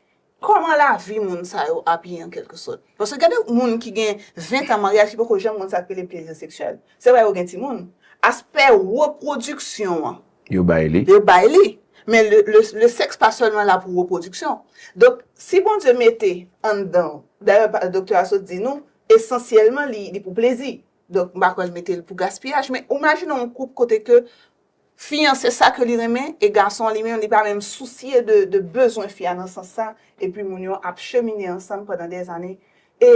Kòman lavi moun sa yo ap ye an kèlke sòt? Paske gade moun ki gen ven tan maryaj ki poko janm konn sa ki rele plezi seksyèl. Se vre yo gen timoun. Aspè repwodiksyon an, yo bay li. Yo bay li. Men le, le, le sèks pa sèlman la pou repwodiksyon. Donk, si Bondye mete anndan, dayè pa- doktè a sot di nou, esansyèlman li, li pou plezi. Donk, m pa kwè l mete l pou gaspiyaj. Men imajine yon koup kote ke fi an se sa ke li renmen, e gason an li menm, li pa menm sousye de, de bezwen fi a nan sans sa, epi moun yo ap chemine ansanm pandan dèzane, e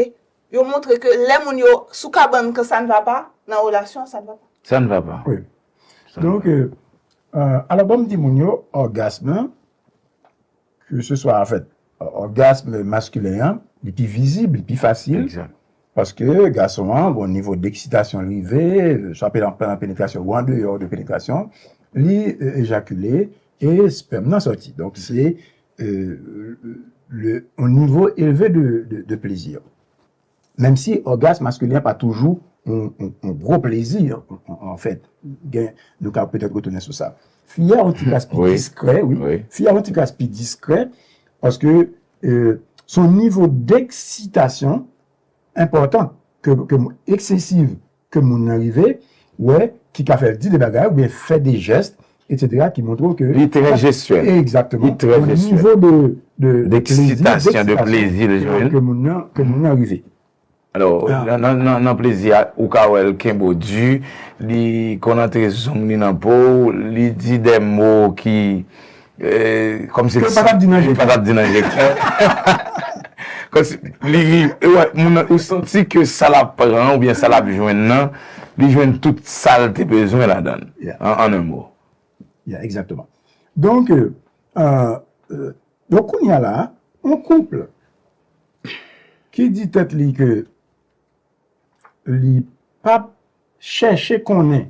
yo montre ke lè moun yo sou kabann kan sa n va pa, nan relasyon sa n va pa. Ça ne va pas. Oui. Donc, euh, euh, alò, bon, m di moun yo, ògasm, ke se swa, an fèt, ògasm maskilen an, li pi vizib, li pi fasil. Exact. Paske gason an, bon, nivo deksitasyon l rive, swa pandan penetrasyon ou andeyò de penetrasyon, li euh, ejakile e spèm nan sòti. Donk, se euh, le, un niveau élevé de, de, de plaisir. Menm si ògasm maskilen an pa toujou yon, yon, yon gwo plezi, an, an, an fèt. Gen, nou ka petèt retounen sou sa. Fi a yon ti kras pi diskrè, wi. Fi a yon ti kras pi diskrè, paske euh, son nivo deksitasyon enpòtan, ke, ke eksesiv ke moun nan rive, wè, ki ka fè l di de bagay oubyen fè de jès, etsetera, ki montre w ke. Li trè jestyèl. Egzakteman. Li trè jestyèl. Nivo de, de, de plezi, deksitasyon, de plezi l jwenn. Ke moun nan, ke moun nan rive. Alò, nan, nan, nan, nan plezi a, ou ka wè l kenbe w di, li konn antre zong li nan po w, li di de mo ki, kòmsi li pa t ap di nan jekè. Kòmsi li, ou santi ke sa l ap pran oubyen sa l ap jwenn nan, li jwenn tout sa l te bezwen ladan l. An, an en mo. Ya, egzakteman. Donk, euh, euh, donk, kounye a la, yon koup ki di tèt li ke li p ap chèche konnen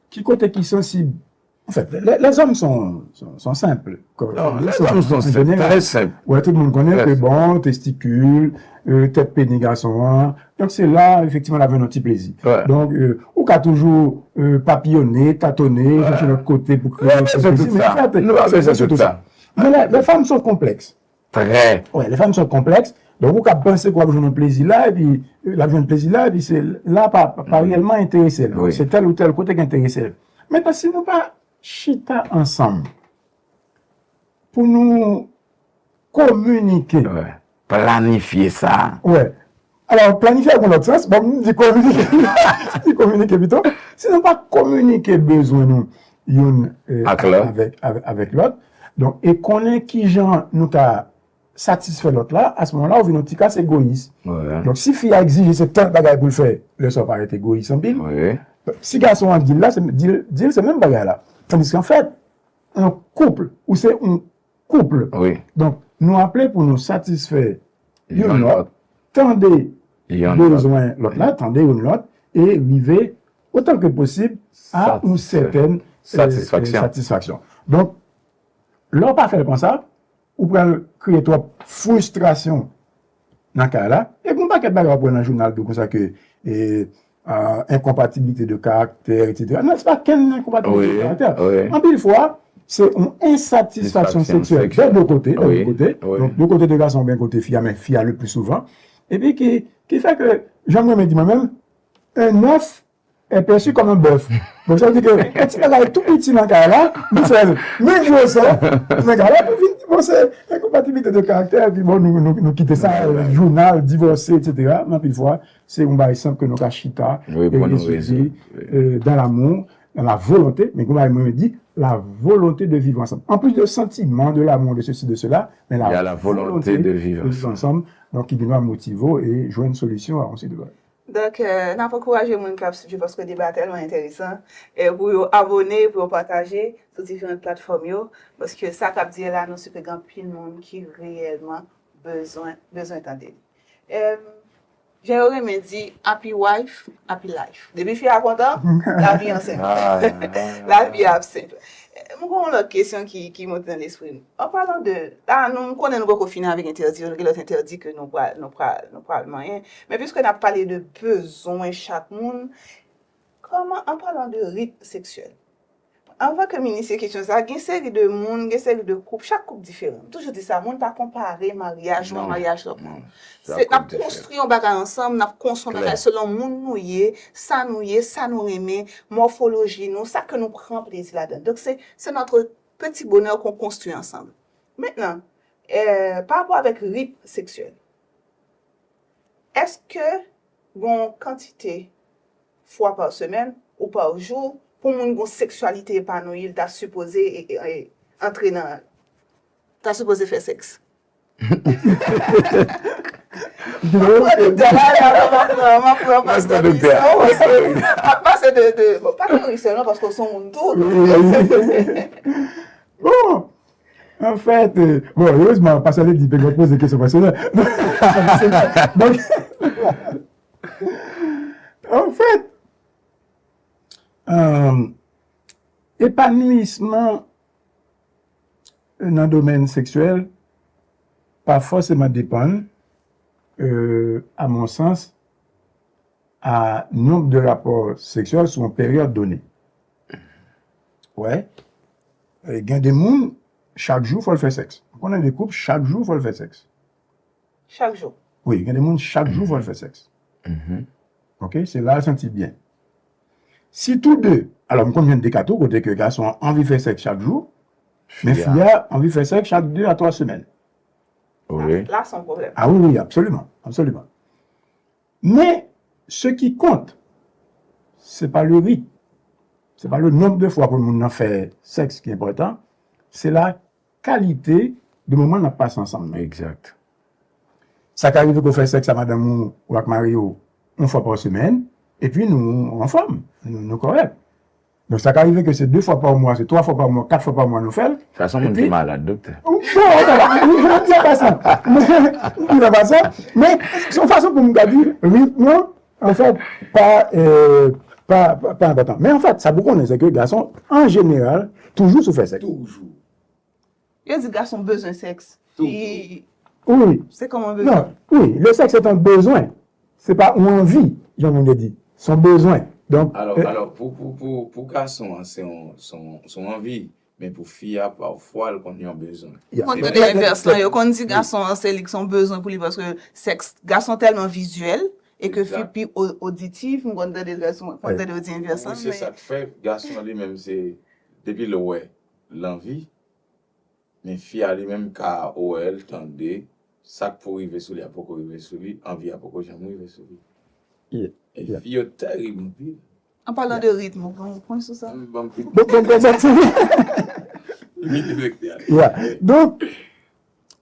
ki kote ki sansib. Anfèt, les hommes sont, sont, sont simples. Non, les hommes sont très simples. Wè, tout moun konnen ke, bon, testikil, euh, tèt peni gason an. Donk, se la, efektivman, l ap jwenn yon ti plezi. Donk, euh, ou ka toujou euh, papiyone, tatone, chèche lòt kote pou kreye yon sèl plezi. Men anfèt, nou pa bezwen tout sa. Men les, les femmes sont complexes. Très. Wè, les femmes sont complexes. Donk, ou ka panse ke w ap jwenn yon plezi la, epi l ap jwenn plezi la, epi se la pa, pa, pa reyèlman enterese l. Se tèl ou tèl kote k enterese l. Mentnan, si nou pa chita ansanm pou nou kominike. Planifye sa. Wè. Alò, planifye a gen lòt sans. Bon, m di kominike. M di kominike pito. Si nou pa kominike bezwen nou youn euh, avèk, avèk, avèk lòt, donk, e konnen kijan nou ka satisfè lòt la, a se moman la, ou vin yon ti kras egoyis. Donk, si fi a egzije se tèl bagay pou l fè, lè sa w parèt egoyis anpil. Si gason an di l la, se, di l, di l se menm bagay la. Tandis ke anfèt, yon koup, ou se yon koup. Donk, nou aple pou nou satisfè youn lòt, tande bezwen lòt la, tande youn lòt, e rive, otan ke posib, a yon sètèn euh, satisfaksyon. Donk, lè w pa fè l konsa, ou pral kreye twòp fristrasyon nan kay la. E gen yon pakèt bagay w ap wè nan jounal tou konsa ke e, euh, incompatibilité de caractère, etsetera. Non, se pa kenn incompatibilité de caractère. Anpil fwa, se yon ensatisfaksyon seksyèl de de kote, de de kote. Donk, de kote de gason oubyen kote fi a, men fi a le pli souvan. Epi ki, ki fè ke, jan m renmen di mwen menm, un œuf est perçu comme un bœuf. Donk, sa vle di ke yon ti bagay tou piti nan kay la, nou fè l menm gwosè nan kay la, pou vin di, bon, se incompatibilité de caractère, epi bon, nou, nou, nou kite sa, jounal, divòse, etsetera. Men anpil fwa, se yon bagay senp ke nou ka chita e rezoud euh, dans l'amour, dans la volonté, men kòman mwen di, la volonté de vivre ensemble. En plus de sentiment, de l'amour, de ceci, de cela, mais la, la volonté de vivre ensemble, donc ki gen dwa motive w e jwenn solisyon a yon seri de bagay. Donk, euh, n ap ankouraje moun k ap swiv yo paske deba a tèlman enteresan, euh, pou yo abone, pou yo pataje sou diferan platfòm yo, paske sa k ap di la, nou si ke gen anpil moun ki reyèlman bezwen, bezwen tande li. Euh, Jan yo renmen di, happy wife, happy life. Depi fi a kontan, lavi an senp. Lavi a ap senp. Mwen gen yon lòt kesyon ki, ki monte nan lespri m. An palan de, la, nou, m konnen nou poko fini avèk entèdi yo, gen lòt entèdi ke nou pral, nou pral, nou pral manyen. Men piske n ap pale de bezwen chak moun, kòman, an palan de ritm seksyèl, anvan ke m inisye kesyon sa, gen seri de moun, gen seri de koup, chak koup diferan. M toujou di sa, moun pa konpare maryaj ou a maryaj lòt moun. Se, n ap konstwi yon bagay ansanm, n ap konstwi yon bagay selon moun nou ye, sa nou ye, sa nou renmen, mòfoloji nou, sa ke nou pran plezi ladan. Donk, se, se notre petit bonheur qu'on construit ensemble. Mentnan, eh, pa rapò avèk ritm seksyèl, èske gen yon kantite fwa pa semèn ou pa jou pou moun gen yon seksyalite epanouyi, l ta sipoze e, e, e, antre nan, ta sipoze fè sèks? Mwen pran doktè la, la, mwen pran, mwen pran pastè Louis. Mwen pase de, de, bon, pa Louis sèlman, paske w se yon moun tou. Bon, anfèt, euh, bon, erezman, pastè Lady te gen poze kesyon pèsonèl. Donk, anfèt, euh, epanouisman nan domèn seksyèl pa fòseman depann, euh, à mon sens, a nonb de rapò seksyèl sou yon peryòd done. Wè. E gen de moun, chak jou, fò l fè sèks. M konnen de koup, chak jou, fò l fè sèks. Chak jou? Wi, gen de moun, chak jou, fò l fè sèks. Ok? Se la l santi l byen. Si tou de, alò, m konn jwenn de ka tou, kote ke gason an anvi fè sèks chak jou, men fi a anvi fè sèks chak de a twa semèn. Wi. La, la, se yon pwoblèm. Ah wi, wi, absoliman, absoliman. Men, ce qui compte, c'est pas le rythme. C'est pas le nombre de fois pou moun nan fè sèks ki enpòtan, c'est la qualité de moman n ap pase ansanm nan. Exact. Sa ka rive ke w fè sèks a madanm ou, ou ak mari w, yon fwa pa semèn, epi nou anfòm, nou, nou kòrèk. Donk, sa ka rive ke se de fwa pa mwa, se twa fwa pa mwa, kat fwa pa mwa nou fè l. Sa se yon moun ki malad, doktè. Bon, sa va, m di an pasan. M di an pasan, men se yon fason pou m ta di, ritm nan, anfèt, pa, euh, pa, pa, pa enpòtan. Men anfèt, sa pou konnen, se ke gason, an jeneral, toujou sou fè sèks. Toujou. Yo di gason bezwen sèks. Wi. Se kòman bezwen? Non, wi, le sexe est un besoin. Se pa yon anvi, jan moun yo di. Se yon bezwen. Donk, alò, euh, alò, pou, pou, pou, pou gason an, se yon, se yon, se yon anvi. Men pou fi a, pafwa, l konn yon bezwen. Ou konn tande envès lan, yo konn di gason an, se li ki se yon bezwen pou li, paske sèks, gason tèlman vizyèl, e ke fi pi o-, oditif, m konn tande gason, konn tande yo di envès lan, men se sa k fè, gason an li menm, se, depi l wè, l anvi, men fi a li menm ka wè l, tande, sa k pou rive sou li a poko rive sou li, anvi a poko janm rive sou li. E fi yo terib anpil. An palan de ritm, ou gen yon pwen sou sa? Bon, bon, bon, bon. Donk,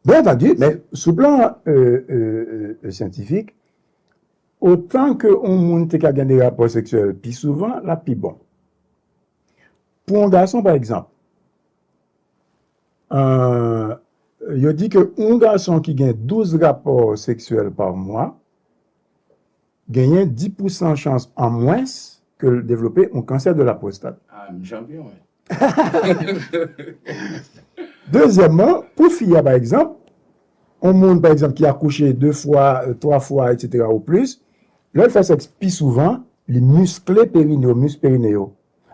byen antandi, men sou plan, euh, euh, euh, syantifik, otan ke yon moun te ka gen de rapò seksyèl pi souvan, l ap pi bon. Pou yon gason, pa egzanp, euh, yo di ke yon gason ki gen douz rapò seksyèl pa mwa genyen dis pousan chans an mwens ke l devlope yon kansè de la pwostat. Ah, m chanpyon, wi. Dezyèmman, pou fi a, pa egzanp, yon moun, pa egzanp, ki akouche de fwa, euh, twa fwa, et cetera, ou plis, lè l fè sèks pi souvan, li miskle perine yo, mis perine yo.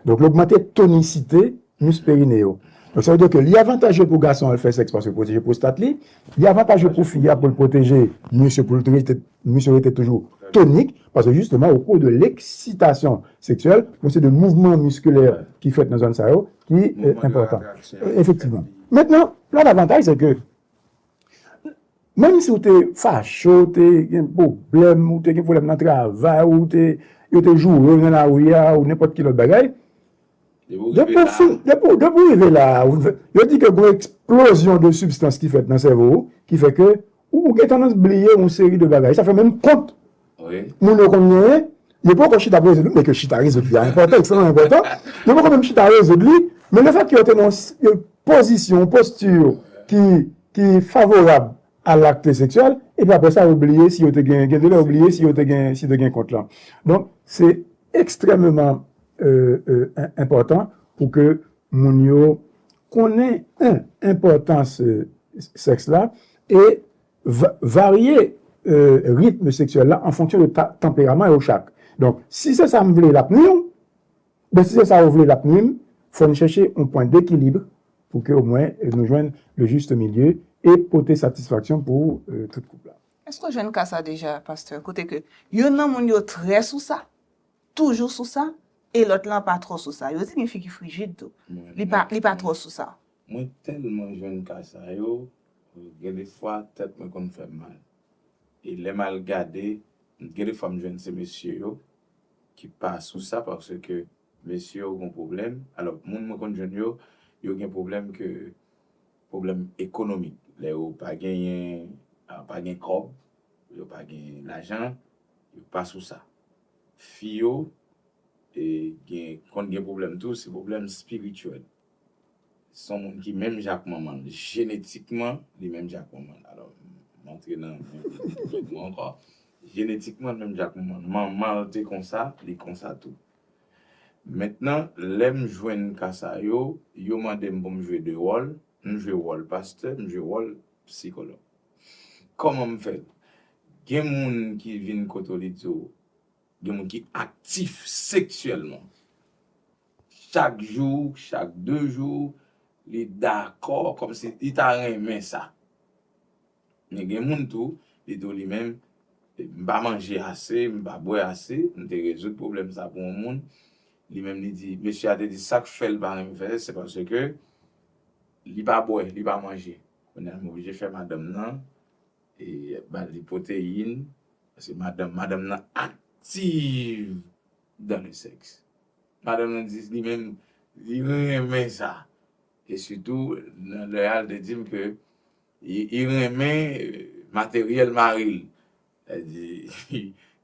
Donk, li ogmante tonisite mis perine yo. Donk, sa vle di ke li avantaje pou gason an fè sèks paske l pwoteje pwostat li, li avantaje pou fi a pou l pwoteje mis yo, pou l rete, mis yo rete toujou tonik, paske jisteman, au cours de l'excitation sexuelle, yon seri de mouvman miskilè ki fèt nan zòn sa yo, ki, euh, enpòtan. Efektivman. Mentnan, lòt avantaj, se ke menm si w te fache, w te gen pwoblèm, ou te gen pwoblèm nan travay, ou te, yo te joure w nan lari a, ou nenpòt ki lòt bagay, depi w fin, depi w, depi w rive la, ou fin fè, yo di ke gen yon eksplozyon de sibstans ki fèt nan sèvo w, ki fè ke ou, ou gen tandans bliye yon seri de bagay. Sa fè menm kont moun yo konn genyen, yo poko chita pou rezoud li, men ke chita rezoud li a enpòtan, ekstrèmman enpòtan. Yo poko menm chita rezoud li, men lefètke yo te nan yon s-, yon pozisyon, yon posti ki, ki favorab a lakte seksyèl, Epi apre sa, yo bliye si yo te gen, gen de lè yo bliye si yo te gen, si yo te gen kont lan. Donk, se ekstrèmeman euh, euh, en- enpòtan pou ke moun yo konnen, en, enpòtans euh, sèks la e va- varye euh, ritm seksyèl la an fonksyon de ta- tanperaman yo chak. Donk, si se sa m vle l ap nwi w, ben si se sa ou vle l ap nwi m, fò n chèche yon pwen dekilib pou ke omwen euh, nou jwenn le juste milieu e pote satisfaksyon pou euh, tout koup la. Èske w jwenn ka sa deja, pastè? Kote ke youn nan moun yo trè sou sa, toujou sou sa, e lòt lan pa twò sou sa. Yo di gen fi ki frijid tou. Li pa, li pa twò sou sa. Mwen tèlman jwenn ka sa yo, gen de fwa tèt mwen konn fè m mal. E lè m al gade, gen de fwa m jwenn se mesye yo ki pa sou sa paske mesye yo gen pwoblèm. Alò, moun mwen konn jwenn yo, yo gen pwoblèm ke pwoblèm ekonomik. Lè yo pa genyen, ah, pa gen kòb, yo pa gen lajan, yo pa sou sa. Fi yo e gen, konn gen pwoblèm tou, se pwoblèm espirityèl. Se yon moun ki menm jan ak manman l. Jenetikman, li menm jan ak manman l. Alò, m antre nan mwen ankò. Jenetikman, li menm jan ak manman l. Manman l te konsa, li konsa tou. Mentnan, lè m jwenn ka sa yo, yo mande m pou m jwe de wòl, m jwe wòl pastè, m jwe wòl sikològ. Kòman m fè l? Gen moun ki vin kote w, li di w, gen moun ki aktif seksyèlman. Chak jou, chak de jou, li dakò, kòmsi li ta renmen sa. Men gen moun tou, li di w li menm, m pa manje ase, m pa bwè ase, m te rezoud pwoblèm sa pou yon moun. Li menm li di, mesye a te di sa k fè l pa renmen fè, se paske li pa bwè, li pa manje. Kounye a m oblije fè madanm nan e ba li pwoteyin, paske madanm, madanm nan aktif dans le sexe. Madanm nan di li menm, li renmen sa. E sitou, nan lè a, l te di m ke li, li renmen euh, materyèl mari l. Sa di,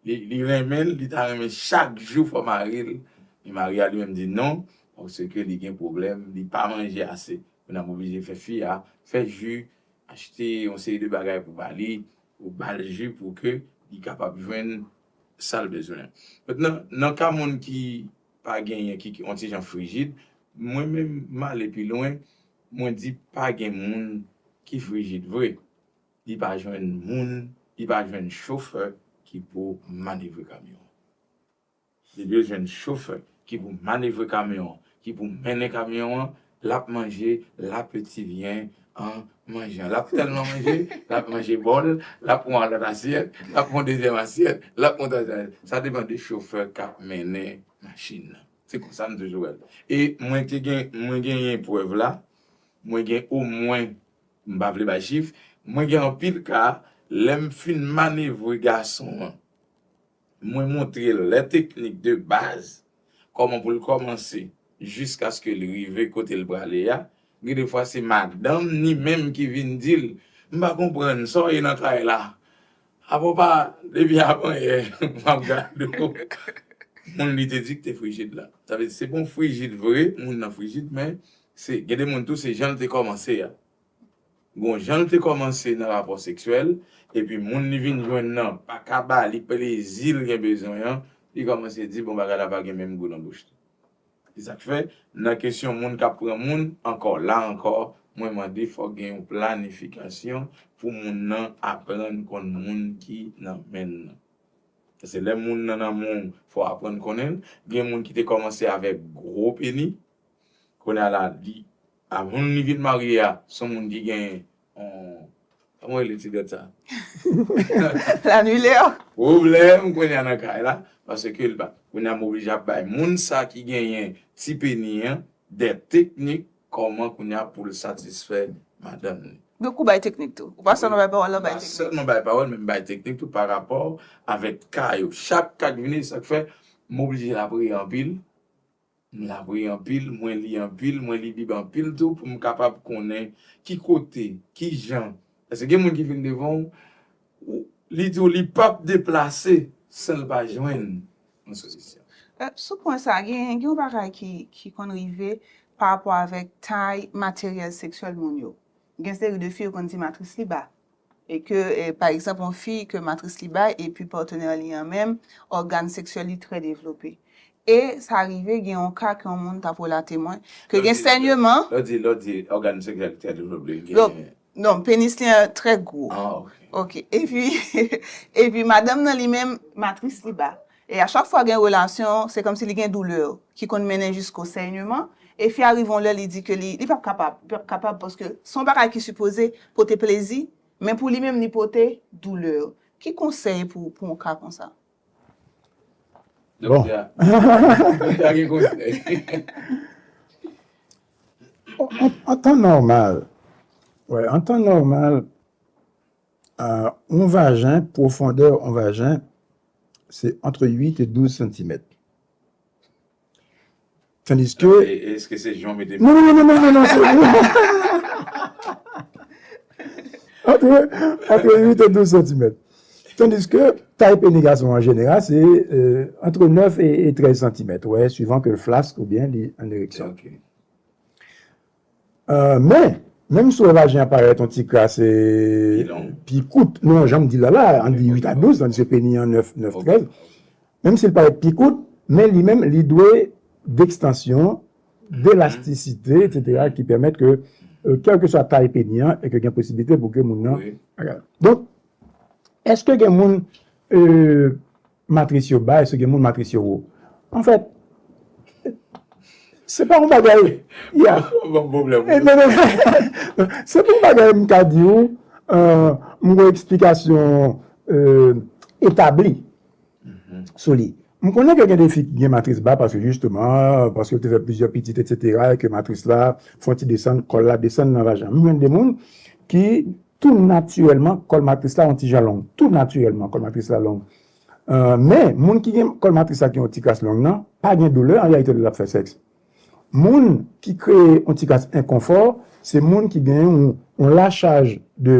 li, li renmen l, li ta renmen chak jou fò mari l. Men mari a li menm di non, paske li gen pwoblèm, li pa manje ase. Kounye a m oblije fè fi a fè ji, achte yon seri de bagay pou ba li, ou ba l ji pou ke li kapab jwenn sa l bezwen. Mentnan, nan ka moun ki pa genyen, ki, ki yon ti jan frijid, mwen menm, m ale pi lwen, mwen di pa gen moun ki frijid vre. Li pa jwenn moun, li pa jwenn chofè ki pou manevre kamyon an. Li bezwen jwenn chofè ki pou manevre kamyon an, ki pou mennen kamyon an, l ap manje, l ap ti byen an manjan. L ap tèlman manje, l ap manje bòl, l ap pran lòt asyèt, l ap pran dezyèm asyèt, l ap pran twazyèm asyèt. Sa depann de chofè k ap mennen machin nan. Se konsa m toujou wè l. E mwen te gen, mwen genyen prèv la, mwen gen omwen, m pa vle bay chif, mwen gen anpil ka, lè m fin manevre gason an, mwen montre l lè teknik de baz, kòman pou l kòmanse jiskaske l rive kote l prale a. Gen de fwa se madanm ni menm ki vin di l, m pa konprann sa w ye nan kay la. Apa w pa, depi avanyè, m ap gade w. Moun li te di k te frijid la. Sa vle di, se pa yon frijid vre, moun nan frijid, men se, gen de moun tou, se jan l te kòmanse a. Gon jan l te kòmanse nan rapò seksyèl, epi moun li vin jwenn nan pa ka ba li plezi l gen bezwen an, li kòmanse di, bon, bagay la pa gen menm gou nan bouch li. Se sa k fè, nan kesyon moun k ap pran moun, ankò, la ankò, mwen mande fòk gen yon planifikasyon pou moun nan aprann konn moun ki nan men l nan. Paske lè moun nan nan men w, fò w aprann konnen l. Gen moun ki te kòmanse avèk gwo peni, kounye a la, li, a moun li vin marye a, se yon moun ki gen yon, kòman rele ti dòt sa? Lanilè. Pwoblèm kounye a nan kay la, paske l pa, kounye a m oblije ap bay moun sa ki genyen ti peni an, de teknik kòman kounye a pou l satisfè madanm li. Gen kou bay teknik tou. Ou pa sèlman bay pawòl, ou bay Pa teknik. Sèlman bay pawòl, men m bay teknik tou pa rapò avèk ka yo. Chak ka k vini, sa k fè, m oblije lapriyè anpil. M lapriyè anpil, mwen li anpil, mwen li Bib anpil tou pou m kapab konnen ki kote, ki jan. Paske gen moun ki vin devan w, ou- li di w li p ap deplase san l pa jwenn yon solisyon. Euh, sou pwen sa, gen, gen yon bagay ki, ki konn rive pa rapò avèk tay materyèl seksyèl moun yo. Gen seri de fi yo konn di matris li ba. E ke, e, pa egzanp, yon fi ke matris li ba, epi patnè li an menm, ògàn seksyèl li trè devlope. E sa rive gen yon ka ke yon moun t ap relate mwen, ke gen sènyeman. Lè w di, lè w di ògàn seksyèl trè devlope, gen... Non, penis li an trè gwo. Ah, ok. Ok. Epi, epi madanm nan li menm, matris li ba. E a chak fwa gen relasyon, se kòmsi li gen doulè ki konn mennen jisko sènyeman. E fi a rive yon lè, li di ke li, li p ap kapab, li p ap kapab paske se yon bagay ki sipoze pote plezi, men pou li menm, li pote doulè. Ki konsèy pou, pou yon ka konsa? Bon. Doktè, doktè gen konsèy. An, an tan nòmal, wè, an tan nòmal, euh, yon vajen, pwofondè yon vajen, se entre huit et douze santimèt. Tandis que... Èske se jan w mete... Non, non, non, non, non, non, c'est... entre, entre huit et douze santimèt. Tandis que taille pénis garçon en général, c'est euh, entre neuf et, et treize santimèt, ouais, suivant que le flasque ou bien li en érection. Okay. Euh, men, menm si w wè vajen an parèt yon ti kras pi kout, nou janm di la la, an di huit a douz, tandis que pénis an neuf, neuf, treize. Menm si l parèt pi kout, men li menm, li dwe dekstansyon, delastisite, et cetera, ki pèmèt ke, euh, kèlkeswa tay pénis an, e ke gen posiblite pou ke moun nan... Donk, èske gen moun, euh, matris yo ba, èske gen moun matris yo wo? Anfèt, se pa yon bagay... Yeah. Se pa yon bagay m ka di w, euh, m gen eksplikasyon, euh, etabli sou li. M konnen ke gen de fi ki gen matris ba paske jisteman, paske yo te fè plizyè pitit, et cetera, e ke matris la fè yon ti desann, kòl la desann nan vajen an. M jwenn de moun ki tou natirèlman, kòl matris la yon ti jan long. Tou natirèlman, kòl matris la long. Euh, men, moun ki gen kòl matris la ki yon ti kras long nan, pa gen doulè an reyalite lè l ap fè sèks. Moun ki kreye yon ti kras enkonfò, se moun ki gen yon, yon lachaj de,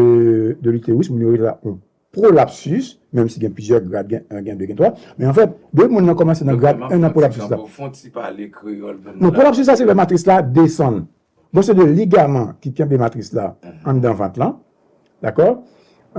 de l'utérus, moun yo rele la yon prolapsus, menm si gen plizyè grad, gen en, gen de, gen twa. Men anfèt, depi moun nan kòmanse nan grad en nan prolapsus la. Non, prolapsus la, se lè matris la desann. Bon, se de ligaman ki kenbe matris la anndan vant lan. Dakò?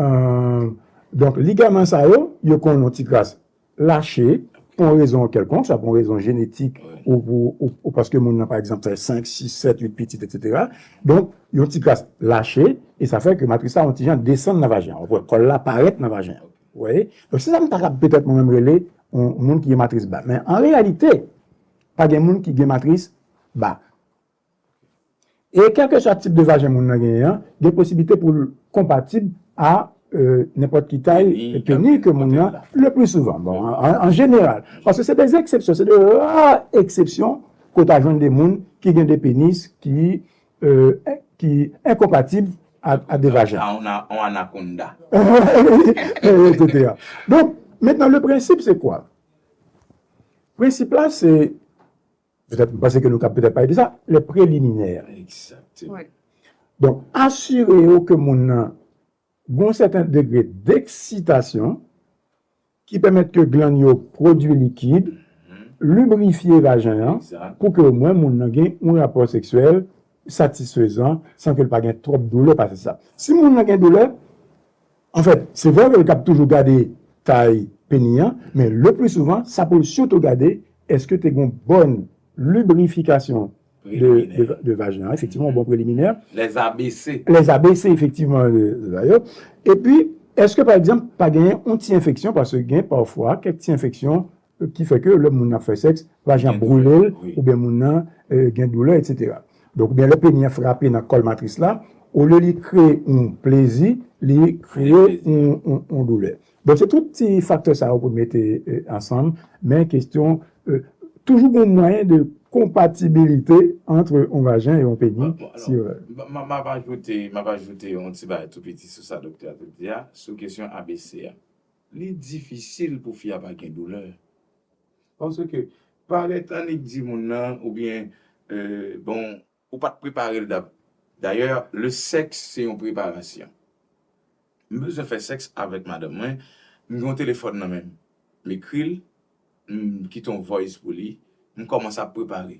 Euh, donk, ligaman sa yo, yo konn yon ti kras lache, pou yon rezon kèlkonk, swa pou yon rezon jenetik, ou, ou, ou, ou paske moun nan, pa egzanp, fè senk, sis, sèt, uit pitit, et cetera. Donk, yon ti kras lache, e sa fè ke matris la yon ti jan desann nan vajen an. Ou wè, kòl la parèt nan vajen an. Ou wè? Donk, se sa m ta kab petèt mwen menm rele yon moun ki gen matris ba. Men an reyalite, pa gen moun ki gen matris ba. E kèlkeswa tip de vajen moun nan genyen an, gen posiblite pou l konpatib a, euh, nenpòt ki tay peni ke moun nan, le pli souvan. Bon, an, an jeneral. Paske se de eksepsyon, se de ra eksepsyon ke w ta jwenn de moun ki gen de penis ki, euh, ki enkonpatib a, a de vajen. A, a, on anakonda. Et cetera. Donk, mentnan, le prensip, se kwa? Prensip la, se Petèt, m panse ke nou ka petèt pale de sa, les préliminaires. Exactement. Donk, asire w ke moun nan gen yon sèten degre d'eksitasyon ki pèmèt ke glann yo pwodui likid, librifye vajen an, pou ke omwen moun nan gen yon rapò seksyèl satisfezan san ke l pa gen twòp doulè pase sa. Si moun nan gen doulè, anfèt, se vre ke l kab toujou gade tay peni an, men le pli souvan, sa pou l sitou gade, èske te gen yon bòn librifikasyon de, de, de vajen an, efektivman, yon bon preliminè. Les A B C. Les A B C, efektivman, de, de sa yo. Epi, èske, pa egzanp, pa genyen yon ti enfeksyon, paske gen pafwa kèk ti enfeksyon ki fè ke lè moun nan ap fè sèks, vajen an brile l, oubyen moun nan, euh, gen doulè, et cetera. Donk, oubyen lè peni an frape nan kòl matris la, olye li kreye yon plezi, li kreye yon, yon, yon doulè. Donk, se tout ti faktè sa yo pou n mete, euh, ansanm, men kesyon, euh, toujou gen yon mwayen de konpatibilite ant yon vajen e yon peni. Bon, bon, alò, si, euh, m, m, m ap ajoute, m ap ajoute yon ti bagay tou piti sou sa doktè a te di a, sou kesyon A B C a. Li difisil pou fi a pa gen doulè. Paske, parèt annik di moun nan, oubyen, euh, bon, ou pa t prepare l dab-, dayè, le sèks se yon preparasyon. M bezwen fè sèks avèk madanm mwen, m gen yon telefòn nan men m. M ekri l, m kite yon voice pou li, m kòmanse ap prepare.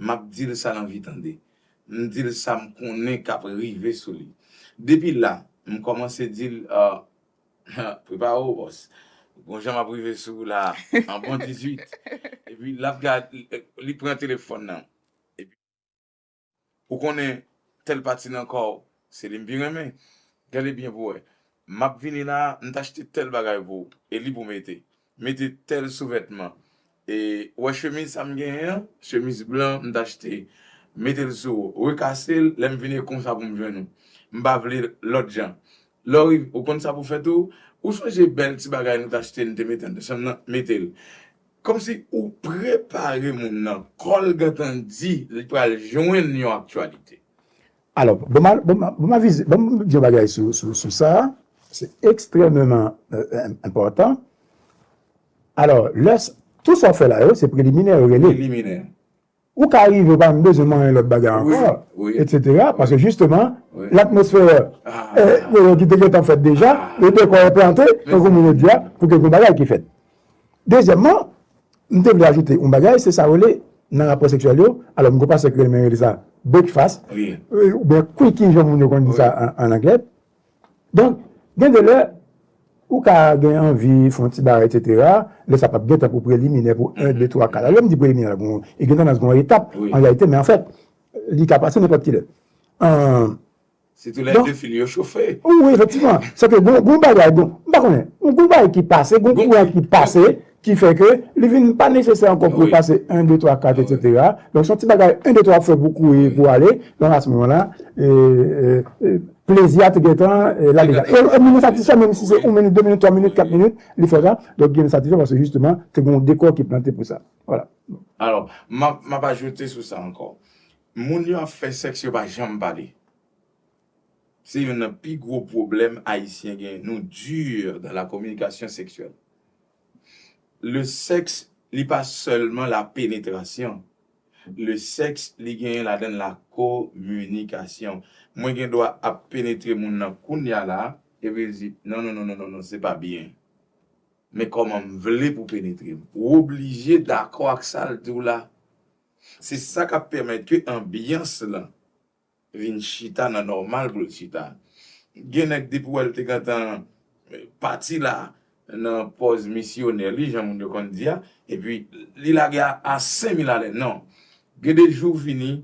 M ap di l sa l anvi tande. M di l sa m konnen k ap rive sou li. Depi la, m kòmanse di l, ah, prepare w, bòs. Gon jan m ap rive sou ou la, an bon dizuit. Epi l ap gad, li pran telefòn nan. Epi, ou konnen tèl pati nan kò w, se li m pi renmen. Gade byen pou w wè. M ap vini la, m t achte tèl bagay pou ou, e li pou mete. Mete tèl souvètman. E, ou wè chemiz sa m genyen an, chemiz blan m t achte. Mete l sou ou, rekase l, lè m vini e konsa pou m jwenn ou. M pa vle lòt jan. Lè w rive, ou konn sa pou fè tou? Ou sonje bèl ti bagay nou t achte, n te mete anndan chanm nan, mete l. Kòmsi ou prepare moun nan, kò l gentan di li pral jwenn yon aktyalite. Alò, bon, ma, bon, ma, bon, ma vize, bon, m di yon bagay sou, sou, sou sa, se ekstrèmeman euh, enpòtan. Alò, lè, tou sa w fè la yo, se preliminè yo rele. Preliminè. Ou ka rive, ou pa menm bezwen manyen lòt bagay ankò, wi. Etsetera. Paske jisteman, Wi. Latmosfè, Ah. eh, yo ki te gentan fèt deja, le dekò e plante, tankou moun yo di a, pou ke gon bagay ki fèt. Dezyèmman, m te vle ajoute yon bagay, se sa yo rele nan rapò seksyèl yo, alò m gon pastè ki renmen rele sa breakfast, Wi. eh, oubyen quickie, jan moun yo konn di sa an, an anglè. Donk, gen de lè, ou ka gen anvi fè yon ti bagay, etsetera. Lè sa p ap gen tan pou preliminè, pou en, de, twa, kat. Lè m di preliminè, la, gon, e gen tandans gon etap, Wi. An reyalite, men anfèt, li ka pase nenpòt ki lè. An, Sitou lè Donk- de fil yo chofe. Wi, efektivman. Se ke gon, gon bagay, gon, m pa konnen, gon bagay ki pase, gon Gon- kouran ki pase, ki fè ke li vin pa nesesè ankò pou Wi. Pase en, de, twa, kat, etsetera. Donk, se yon ti bagay, en, de, twa ap fè pou kouri, pou ale. Donk, a se moman la, e, e, e, plezi a te gentan, e, la deja. E, e moun nan satisfè, menm si se yon minit, de minit, twa minit, kat minit, li fè sa. Donk, gen satisfè paske jisteman, te gen yon dekò ki plante pou sa. Vwala. Alò, m ap, m ap ajoute sou sa ankò. Moun yo ap fè sèks, yo pa janm pale. Se youn nan pi gwo pwoblèm Ayisyen gen. Nou dur dans la communication sexuelle. Le sexe, li pa sèlman la pénétration. Le sexe, li genyen ladan l la kominikasyon. Mwen gen dwa ap penetre moun nan kounya la, epi l di, non, non, non, non, non, non, se pa byen. Men kòman m vle pou penetre m. Ou oblije dakò ak sa l di w la. Se sa k ap pèmèt ke anbyans lan vin chita nan nòmal pou l chita. Gen nèg depi w wè l te gentan pati la nan pòz misyonè li, jan moun yo konn di a, epi li lage a, a senk mil alè. Non. Gen de jou vini,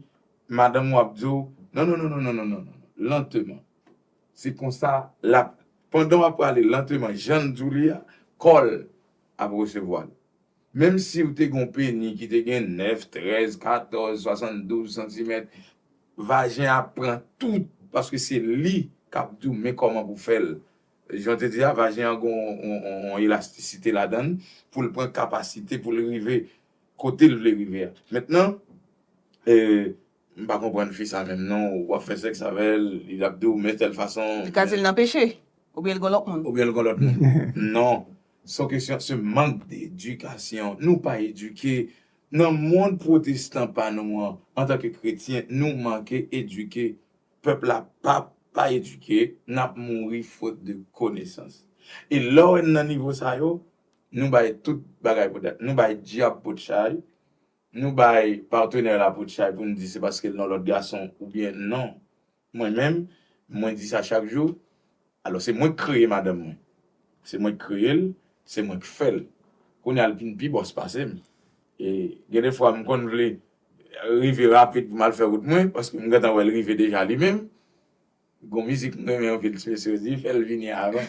madanm ou ap di w, non, non, non, non, non, non, non, non, non, lanteman. Se konsa, l ap, pandan w ap prale lanteman, jan l di w li a, kò l ap resevwa l. Menm si w te gen yon peni ki te gen nèf, trèz, katòz, swasanndouz santimèt, vajen ap pran tout, paske se li k ap di w men kòman pou fè l. Jan w te di a, vajen an gen yon, yon, yon, yon elastisite ladan l pou l pran kapasite pou l rive kote l vle rive a. Mentnan, e, m pa konprann fi sa menm non, w ap fè sèks avè l, li ap di w men tèl fason. Li ka di l nan peche, oubyen l gon lòt moun. Oubyen l gon lòt moun. Non. Se yon kesyon, se mank de edikasyon. Nou pa edike. Nan mond pwotestan pa nou an, antanke kretyen, nou manke edike. Pèp la pa, pa edike, n ap mouri fot de konesans. E lè w wè n nan nivo sa yo, nou bay tout bagay pou dat. Nou bay dyab potchay, nou bay patnè la potchay pou n di se paske l nan lòt gason oubyen non. Mwen menm, mwen di sa chak jou. Alò, se mwen k kreye madanm mwen. Se mwen k kreye l, se mwen k fè l. Kounye a l vin pi bòs pase m. E gen de fwa, m konn vle rive rapid pou m al fè wout mwen, paske m gentan wè l rive deja li menm. Gon mizik m renmen anpil, ti mesye yo di, fè l vini avan.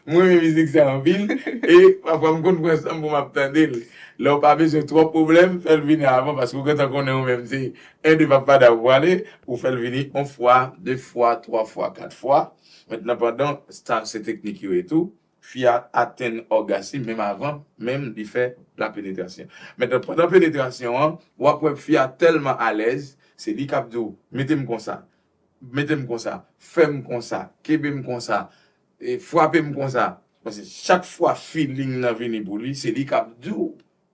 Mwen renmen mizik sa anpil, e pafwa m konn pran san m pou m ap tande l. Lè w pa bezwen twòp pwoblèm, fè l vini avan, paske w gentan konnen ou menm se en de papada ou prale, ou fè l vini yon fwa, de fwa, twa fwa, kat fwa. Mentnan, pandan sa se teknik yo e tou, fi a atenn ògas li menm avan, menm li fè la penetrasyon. Mentnan, pandan penetrasyon an, w ap wè fi a tèlman alèz, se li k ap di w, mete m konsa, mete m konsa, fè m konsa, kenbe m konsa, e, frape m konsa. Paske chak fwa feeling nan vini pou li, se li k ap di w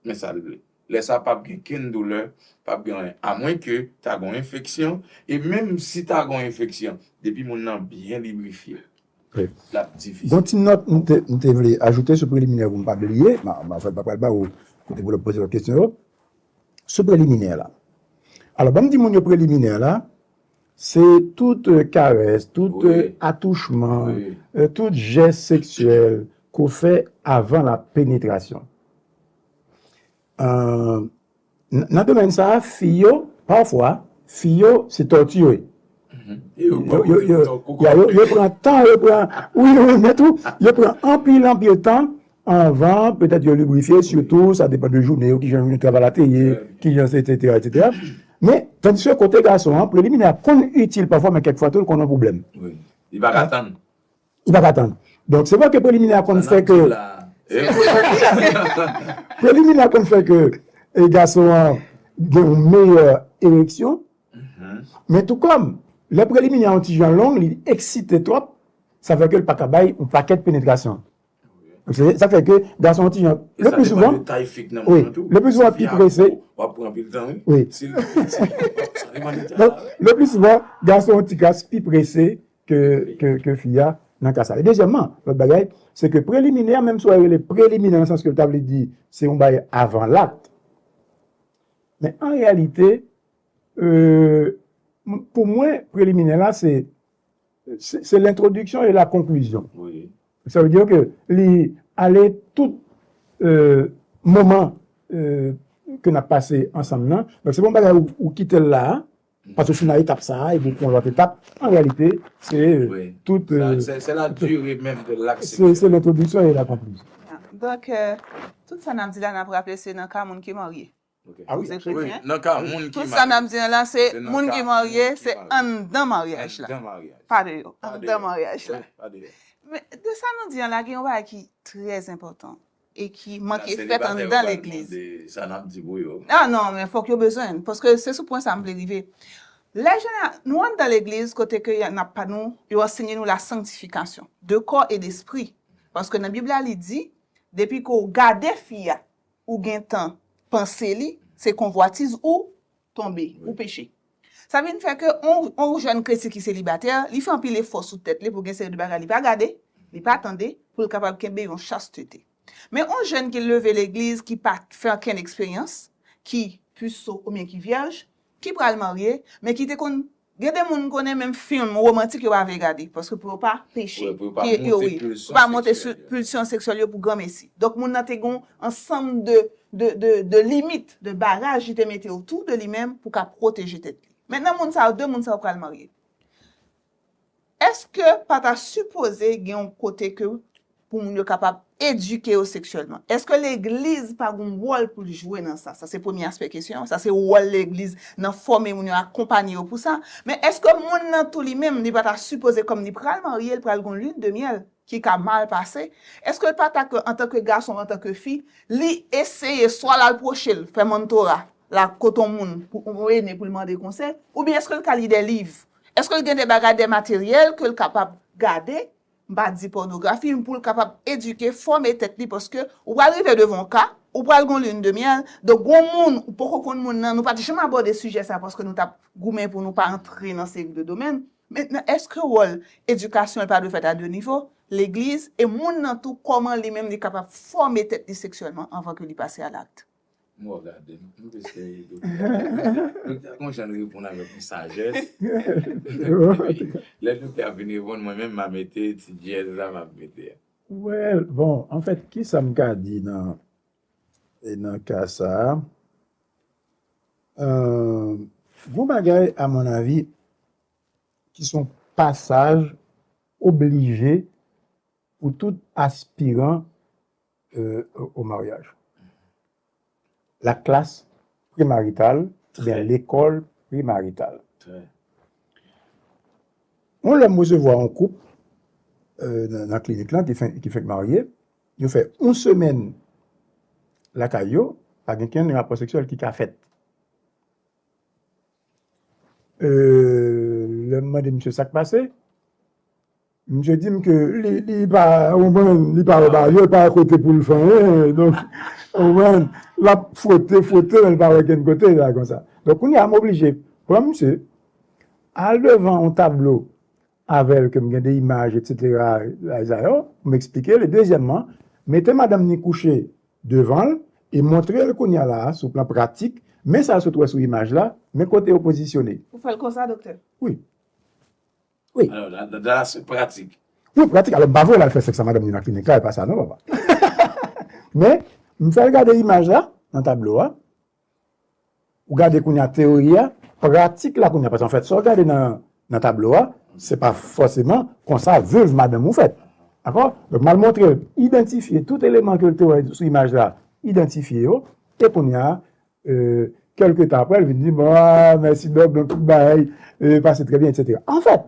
men sa l vle. Lè sa a p ap gen kenn doulè, p ap gen anyen. Amwenke ta gen yon enfeksyon, e menm si ta gen yon enfeksyon, depi moun nan byen librifye, l ap difisil. Gon ti nòt m te, m te vle ajoute sou preliminè pou m pa bliye, m a, m a, m pa pral ba ou kote pou lòt poze lòt kesyon yo. Sou preliminè la. Alò, ban m di moun yo preliminè la, Se tout, euh, karès, tout, euh, atouchman, euh, tout jès seksyèl ke w fè avan la penetrasyon. Euh, n-, nan domèn sa a, fi yo, pafwa, fi yo, se tòti yo ye. Yo, yo, yo, yo, yo, yo pran tan, yo pran, wi, wi, nèt wi, yo pran anpil, anpil tan anvan, petèt yo librifye, sitou, sa depann de jounen yo, kijan jounen travay la te ye, kijan se, etsetera, etsetera. Men, tandiske kote gason an, preliminè a konn itil pafwa, men kèk fwa tou, l konn yon pwoblèm. Wi. Li pa ka tann. Li pa ka tann. Donk, se vre ke preliminè a konn fè ke, preliminè a konn fè ke, e, gason an gen yon meyè ereksyon, men tou kòm, lè preliminè a yon ti jan long, li eksite twòp, sa fè ke l pa ka bay yon pakèt penetrasyon. Donk, se, sa fè ke gason an ti jan, le pli souvan, wi, le pli souvan pi prese. Wi. Donk, le pli souvan, gason an ti kras pi prese ke, ke, ke fi a nan ka sa. E dezyèmman, lòt bagay, se ke preliminè, menm si w rele preliminè nan sans ke l ta vle di se yon bagay avan lakt, men an reyalite, euh, m-, pou mwen, preliminè la, se, se, se lentwodiksyon e la konklizyon. Wi. Sa vle di ke li ale tout, euh, moman, euh, ke n ap pase ansanm nan. Donk, se pa yon bagay ou, ou kite l la, paske w fin nan etap sa a, epi w pran lòt etap. An reyalite, se, euh, tout, euh, se, se la dire menm de lakt seksyèl. Se, se lentwodiksyon e la konklizyon. Donk, euh, tout sa n ap di la, n ap raple, se nan ka moun ki marye. Ok. Ah wi, se kretyen. Wi, nan ka moun ki marye. Tout sa n ap di an la, se moun ki marye, se anndan maryaj la. Anndan maryaj. Pa deyò. Anndan maryaj la. Wi, pa deyò. Men de sa nou di an la, gen yon bagay ki trè enpòtan e ki manke fèt anndan legliz. Sa n ap di pou yo. Ah non, men fòk yo bezwen, paske se sou pwen sa m vle rive. Lè jèn, nou anndan legliz, kote ke y a, n ap pa nou, yo ansenye nou la sanctification de corps et d'esprit. Paske nan Bib la, li di, depi ke w gade fi a, ou gentan panse li, se konvwatiz ou tonbe, ou peche. Sa vin fè ke on, on jèn kretyen ki selibatè, li fè anpil efò sou tèt li pou gen seri de bagay li pa gade, li pa tande, pou l kapab kenbe yon chastete. Men on jèn ki leve legliz, ki pa fè okenn eksperyans, ki puceau oubyen ki vyèj, ki pral marye, men ki te konn Gen de moun m konnen menm fim womantik yo pa vle gade, paske pou yo pa peche. Wi, pou yo pa monte pulsyon seksyèl yo. Pou yo pa monte pulsyon seksyèl yo pou granmesi. Donk, moun nan te gen yon ansanm de, de, de, de limit, de baraj li te mete otou de li menm pou ka pwoteje tèt li. Mentnan, moun sa yo, de moun sa yo pral marye. Èske pa ta sipoze gen yon kote ke pou moun yo kapab edike yo seksyèlman? Èske legliz pa gen yon wòl pou l jwe nan sa? Sa se premye aspè kesyon an. Sa se wòl legliz nan fòme moun yo, akonpanye yo pou sa. Men èske moun nan tou li menm, li pa ta sipoze, kòm li pral marye, li pral gen yon lune de miel ki ka mal pase? Èske l pa ta ke, antanke gason, antanke fi, li eseye swa l al pwoche l, fè mantora, la kote yon moun, pou, yon ene pou l mande konsèy, oubyen èske l ka li de liv? Èske l gen de bagay, de materyèl ke l kapab gade? M pa di pònografi, pou l kapab edike, fòme tèt li, paske ou pral rive devan yon ka, ou pral gon lune de miel, donk gon moun, ou poko konn moun nan, nou pa t janm abòde sijè sa, paske nou t ap goumen pou nou pa antre nan seri de domèn. Mentnan, èske wòl edikasyon an pa dwe fèt a de nivo? Legliz, e moun nan tou, kòman li menm li kapab fòme tèt li seksyèlman anvan ke li pase a lakt? Mwen gade, m, m te seye doktè a. Doktè a gon jan l reponn avèk yon sajès. Lè doktè a fin reponn, mwen menm m a mete ti dyèz la m ap mete a. Well, bon, anfèt, kisa m ka di nan, e nan ka sa a? Euh, gon bagay, à mon avis, ki se yon pasaj oblije pou tout aspiran, euh, au, au mariage. La classe prémaritale, oubyen lekòl premarital. Yon lè m resevwa yon koup, euh, nan, nan klinik lan ki fenk, ki fenk marye, yo fè yon semèn lakay yo, pa gen kenn rapò seksyèl ki ka fèt. Euh, lè m mande misye sa k pase, misye di m ke li, li pa, ou konprann, li pa wè bagay yo, li pa wè kote pou l fè anyen, donk, ou konprann, l ap fwote, fwote, men li pa wè kenn kote la konsa. Donk, kounye a, m oblije pran misye, al devan yon tablo avè l, ke m gen de imaj, etsetera, bagay sa yo, m eksplike l, e dezyèmman, mete madanm ni kouche devan l, e montre l kounye a la, sou plan pratik, Men sa yo sot wè sou imaj la, men kote yo pozisyone. Ou fè l konsa, doktè? Wi. Wi. Alò, la, la, la se pratik. Wi, pratik. Alò, m pa voye l al fè sèks ak madanm li nan klinik la, e pa sa non, papa. Men, m fè l gade imaj la nan tablo a. Ou gade kounye a teori a, pratik la kounye a. Paske anfèt, sa w gade nan, nan tablo a, se pa fòseman konsa viv madanm ou fèt. Dakò? Donk, m al montre l, idantifye tout eleman ke l te wè sou imaj la, idantifye yo, e kounye a, euh, kèlke tan apre, l vin di, bon, ah, mèsi dòk, donk tout bagay euh, pase trè byen, etsetera. Anfèt,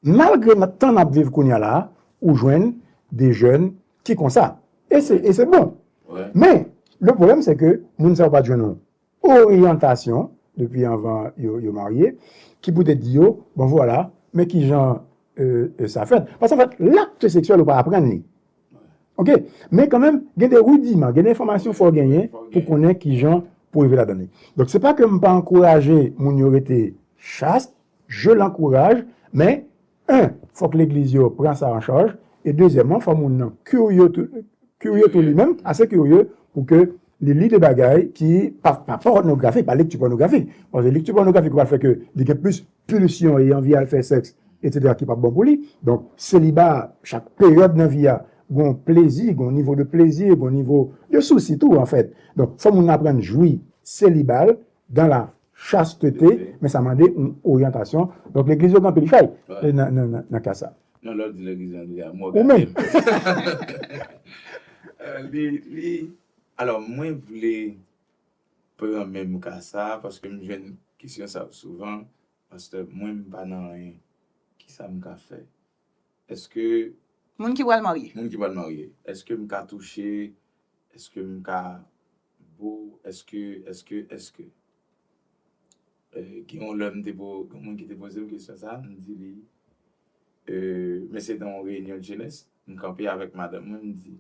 malgre nan tan n ap viv kounye a la, ou jwenn de jèn ki konsa. E se e se bon. Ouais. Men, le pwoblèm, se ke moun sa yo pa t jwenn yon oryantasyon depi anvan yo, yo marye, ki poutèt di yo, bon, vwala, men kijan euh, euh, sa fèt. Paske anfèt, l'acte sexuel, ou pa aprann li. Ok? Men kanmenm, gen de ridiman, gen de enfòmasyon fò w genyen pou konnen kijan pou rive ladan li. Donk, se pa ke m pa ankouraje moun yo rete chas, je l'encourage, men, en, fòk legliz yo pran sa an chaj, e dezyèmman, fò moun nan kirye tou, kirye tou li menm, ase kirye pou ke li li de bagay ki pa, pa pònografik, pa lekti pònografik. Paske lekti pònografik va fè ke li gen plis pulsyon e anvi al fè sèks, etsetera, ki p ap bon pou li. Donk, seliba, chak peryòd nan vi a, gon plezi, gon nivo de plezi, gon nivo de sousi tou, anfèt. Donk, fò moun aprann jwi seliba l dans la chasteté, men sa mande yon oryantasyon. Donk, legliz yo gen anpil chay Ouais. nan, nan, nan, nan ka sa. Non, lè w di legliz yo, Andrea, mò Ou menm. Li, li, alò, mwen vle pran menm ka sa, paske m jwenn kesyon sa souvan, pastè, mwen m pa nan anyen, kisa m ka fè? Èske Moun ki pral marye. Moun ki pral marye, èske m ka touche, èske m ka bo, èske, èske, èske. Eh, gen yon lè m te po, gen moun ki te poze m kesyon sa, m di li, eh, men se nan yon reyinyon de jenès, m kanpe avèk madanm mwen, m di,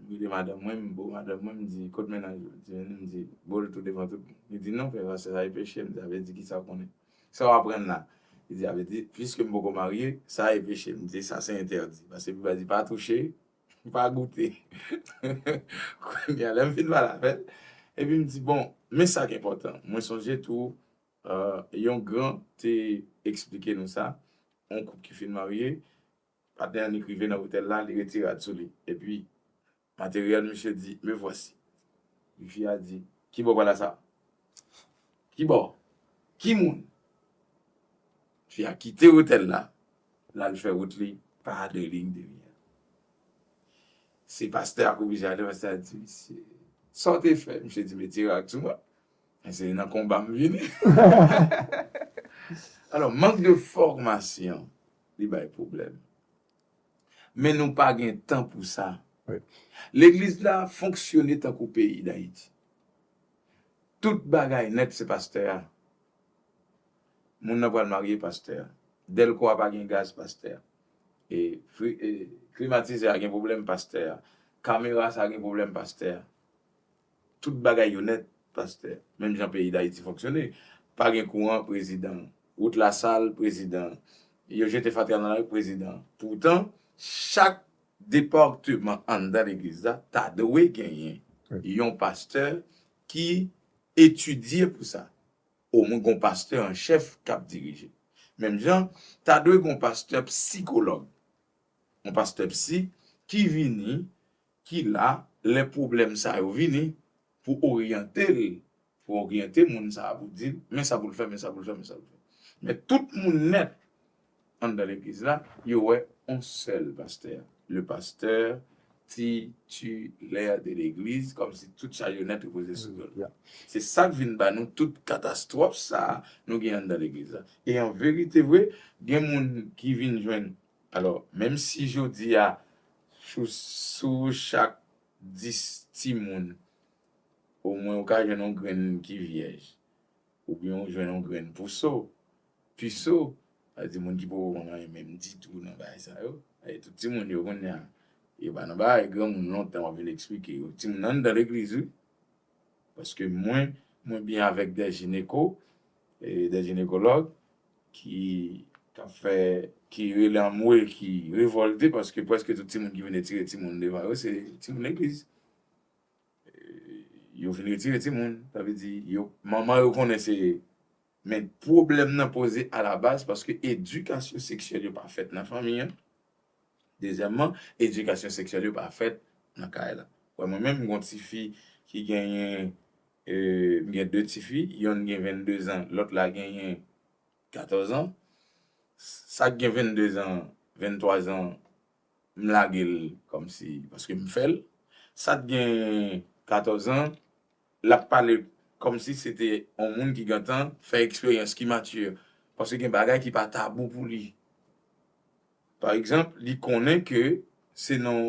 m rele madanm mwen, m bo madanm mwen, m di, kot mennaj ou? Li di, m di, bo l tou devan tout moun. Li di, non, frè, pastè, sa e peche. M di, sa vle di kisa w konnen? Sa w aprann la? Li di, sa vle di, piske m poko marye, sa e peche. M di, sa se entèdi. Paske Bib la di, pa touche, pa goute. Kounye a, lè m fin pale avè l, epi m di, bon, men sa k enpòtan. Mwen sonje tou, euh, yon gran te eksplike nou sa, yon koup ki fin marye, patnè an li k rive nan otèl la, li retire rad sou li. Epi, materyèl, misye di, me voici. Epi fi a di, ki bò pala sa? Ki bò? Ki moun? Fi a kite otèl la, l al fè wout li pa de liy de mire. Se pastè a k oblije ale, pastè a di, misye, sa w te fè? Misye di, mete rad sou mwen. Men se nan konba m vini. Alò, mank de fòmasyon, li bay pwoblèm. Men nou pa gen tan pou sa. Wi. Legliz la fonksyone tankou peyi Dayiti. Tout bagay nèt se pastè a. Moun nan pral marye pastè a. Dèlko a pa gen gaz pastè a. E, fri- e klimatizè a gen pwoblèm pastè a. Kamera sa gen pwoblèm pastè a. Tout bagay yo nèt pastè. Menm jan peyi Dayiti fonksyone. Pa gen kouran, prezidan. Wout la sal, prezidan. Yo jete fatra nan lari, prezidan. Poutan, chak depatman anndan legliz la ta dwe genyen Wi. Yon pastè ki etidye pou sa. Omwen gon pastè an chèf k ap dirije. Menm jan, ta dwe gon pastè psikològ. Yon pastè psi ki vini, ki la, lè pwoblèm sa yo vini, pou oryante l, pou oryante moun sa a, pou di l, men sa pou l fè, men sa pou l fè, men sa pou l fè. Men tout moun nèt anndan legliz la, yo wè yon sèl pastè. Le pasteur titulaire de l'église, kòmsi tout chaj yo nèt repoze sou do l. Yeah. Se sa k vin ba nou tout katastwòf sa a nou gen anndan legliz la. E an verite vre, gen moun ki vin jwenn. Alò, menm si jodi a, sou, sou chak dis timoun, omwen ou ka jwenn yon grenn ki vyèj. Oubyen ou jwenn yon grenn pouso, piso, sa vle di moun ki poko konn anyen menm ditou nan bagay sa yo. E tout timoun yo kounye a, yo pa nan bagay granmoun lontan w ap vin eksplike yo. Timoun anndan legliz, wi. Paske mwen, mwen byen avèk de jineko, e de jinekològ ki, k ap fè, ki rele anmwe, ki revòlte, paske prèske tout timoun ki vin retire timoun devan yo, se timoun legliz. E, yo vin retire timoun. Sa vle di, yo, manman yo konnen se, men pwoblèm nan poze alabaz paske edikasyon seksyèl yo pa fèt nan fanmi an. Dezyèmman, edikasyon seksyèl yo pa fèt nan kay la. Wè, mwen menm, m gon tifi ki genyen, e, m gen de tifi, yonn gen venndezan, lòt la genyen katòzan. Sa k gen venndezan, venntwazan, m lage l kòmsi, paske m fè l. Sa k gen katòzan, l ap pale kòmsi se te yon moun ki gentan fè eksperyans, ki matye. Paske gen bagay ki pa tabou pou li. Pa egzanp, li konnen ke se nan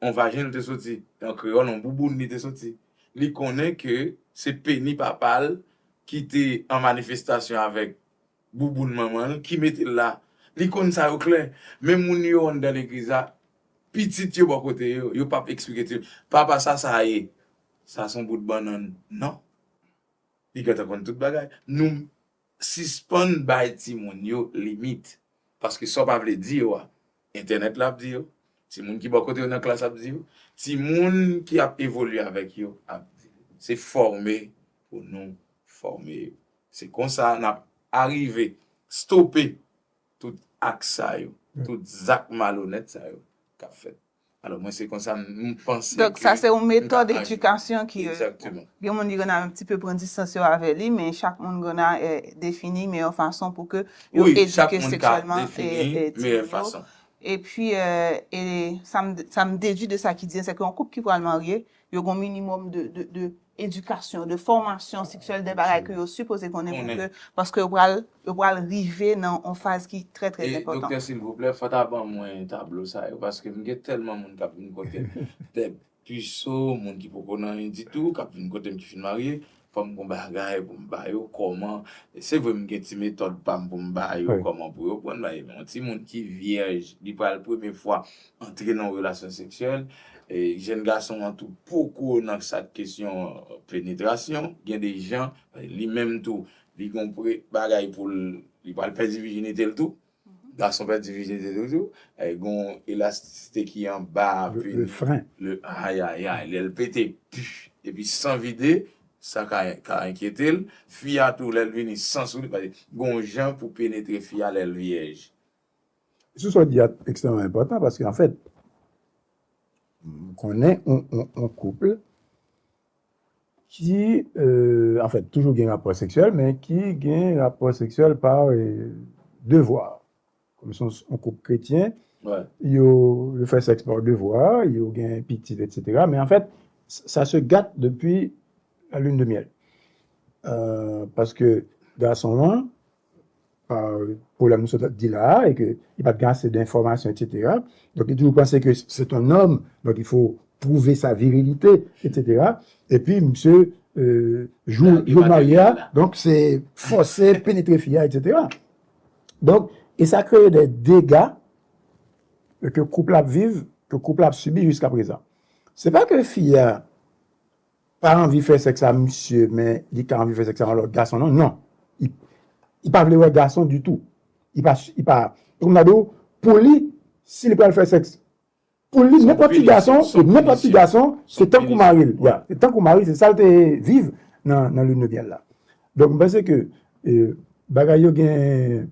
yon vajen li te soti, nan kreyòl, yon bouboun li te soti. Li konnen ke se peni papa l ki te an manifestasyon avèk bouboun manman l ki mete l la. Li konn sa yo klè. Men moun yo anndan legliz la, pitit yo bò kote yo, yo p ap eksplike ti, papa, sa sa ye? Sa se yon bout bannann. Non. Li gentan konn tout bagay. Nou sispann bay timoun yo limit. Paske sa w pa vle di yo a, entènèt la ap di yo. Timoun ki bò kote yo nan klas ap di yo. Timoun ki ap evolye avèk yo ap di yo. Se fòme pou nou fòme yo. Se konsa n ap arive stope tout ak sa yo, tout zak malonèt sa yo k ap fèt. Alò, mwen, se konsa m, m panse Donk, ke sa se yon m ka metòd aji. Edikasyon ki, Egzakteman. Gen moun ki konn ap ti pe pran distans yo avè li, men chak moun konn ap, eh, defini meyè fason pou ke yo Wi, chak edike moun ka seksyèlman, defini eh, eh, meyè timoun yo. Fason. Epi, eh, e sa m, sa m dedui de sa ki di an, se ke yon koup ki pral marye, yo gon minimòm de, de, de edikasyon, de fòmasyon seksyèl, de bagay ke yo sipoze konnen pou Konnen. Ke, paske yo pral, yo pral rive nan yon faz ki trè, trè E, enpòtan. Doktè, silvouplè, fò ta ban mwen tablo sa yo, paske m gen tèlman moun k ap vin kote m. Tèt piso, moun ki poko nan anyen ditou, k ap vin kote m ki fin marye, fò m gon bagay pou m ba yo, kòman, se vre m gen ti metòd pa m pou m ba yo, Wi. Kòman pou yo pran, men yon timoun ki vyèj, li pral premye fwa antre nan yon relasyon seksyèl, e, jèn gason an tou poko nan sa k kesyon penetrasyon, gen de jan, li menm tou, li gon pre-, bagay pou l, li pral pèdi vijinite l tou. Gason pèdi vijinite l tou, e, gon elastisite ki anba Le, peni, le frein. Le, ayayay, lè l pete, pif, epi san vide, sa ka, ka enkyete l. Fi a tou, lè l vini san sou li, paske gon jan pou penetre fi a lè l vyèj. Sou sa w di a ekstrèmman enpòtan, paske, anfèt, m konnen yon, yon, yon koup ki, euh, anfèt, toujou gen rapò seksyèl, men ki gen rapò seksyèl pa, euh, devwa. Kòm se yon, yon koup kretyen, Wi. yo, yo fè sèks pa devwa, yo gen pitit, etsetera. Men anfèt, s-, ça se gâte depuis la lune de miel. Euh, paske gason an, pa pwoblèm nou sot di la a, e ke li pa t gen ase de enfòmasyon, etsetera. Donk, li toujou panse ke c'est un homme, donc il faut prouver sa virilité, etsetera. Epi, misye, euh, jou, Lage jou l marye a, materyèl la. Donk, se fòse penetre fi a, etsetera. Donk, e sa kreye de dega ke koup la ap viv, ke koup la ap sibi jiska prezan. Se pa ke fi a pa anvi fè sèks a misye, men li ka anvi fè sèks a yon lòt gason, non, non. Li, li pa vle wè gason ditou. Li pa, li pa, kòm nan do, pou li, si li pral fè sèks, pou li, Son nenpòt ti pini-, gason, son nenpòt ti pinisyon. Gason, Son se tankou pinisyon. Mari l. Wi. Ya, se tankou mari, se sa l te viv nan, nan lune de miel la. Donk, m panse ke, eh, bagay yo gen,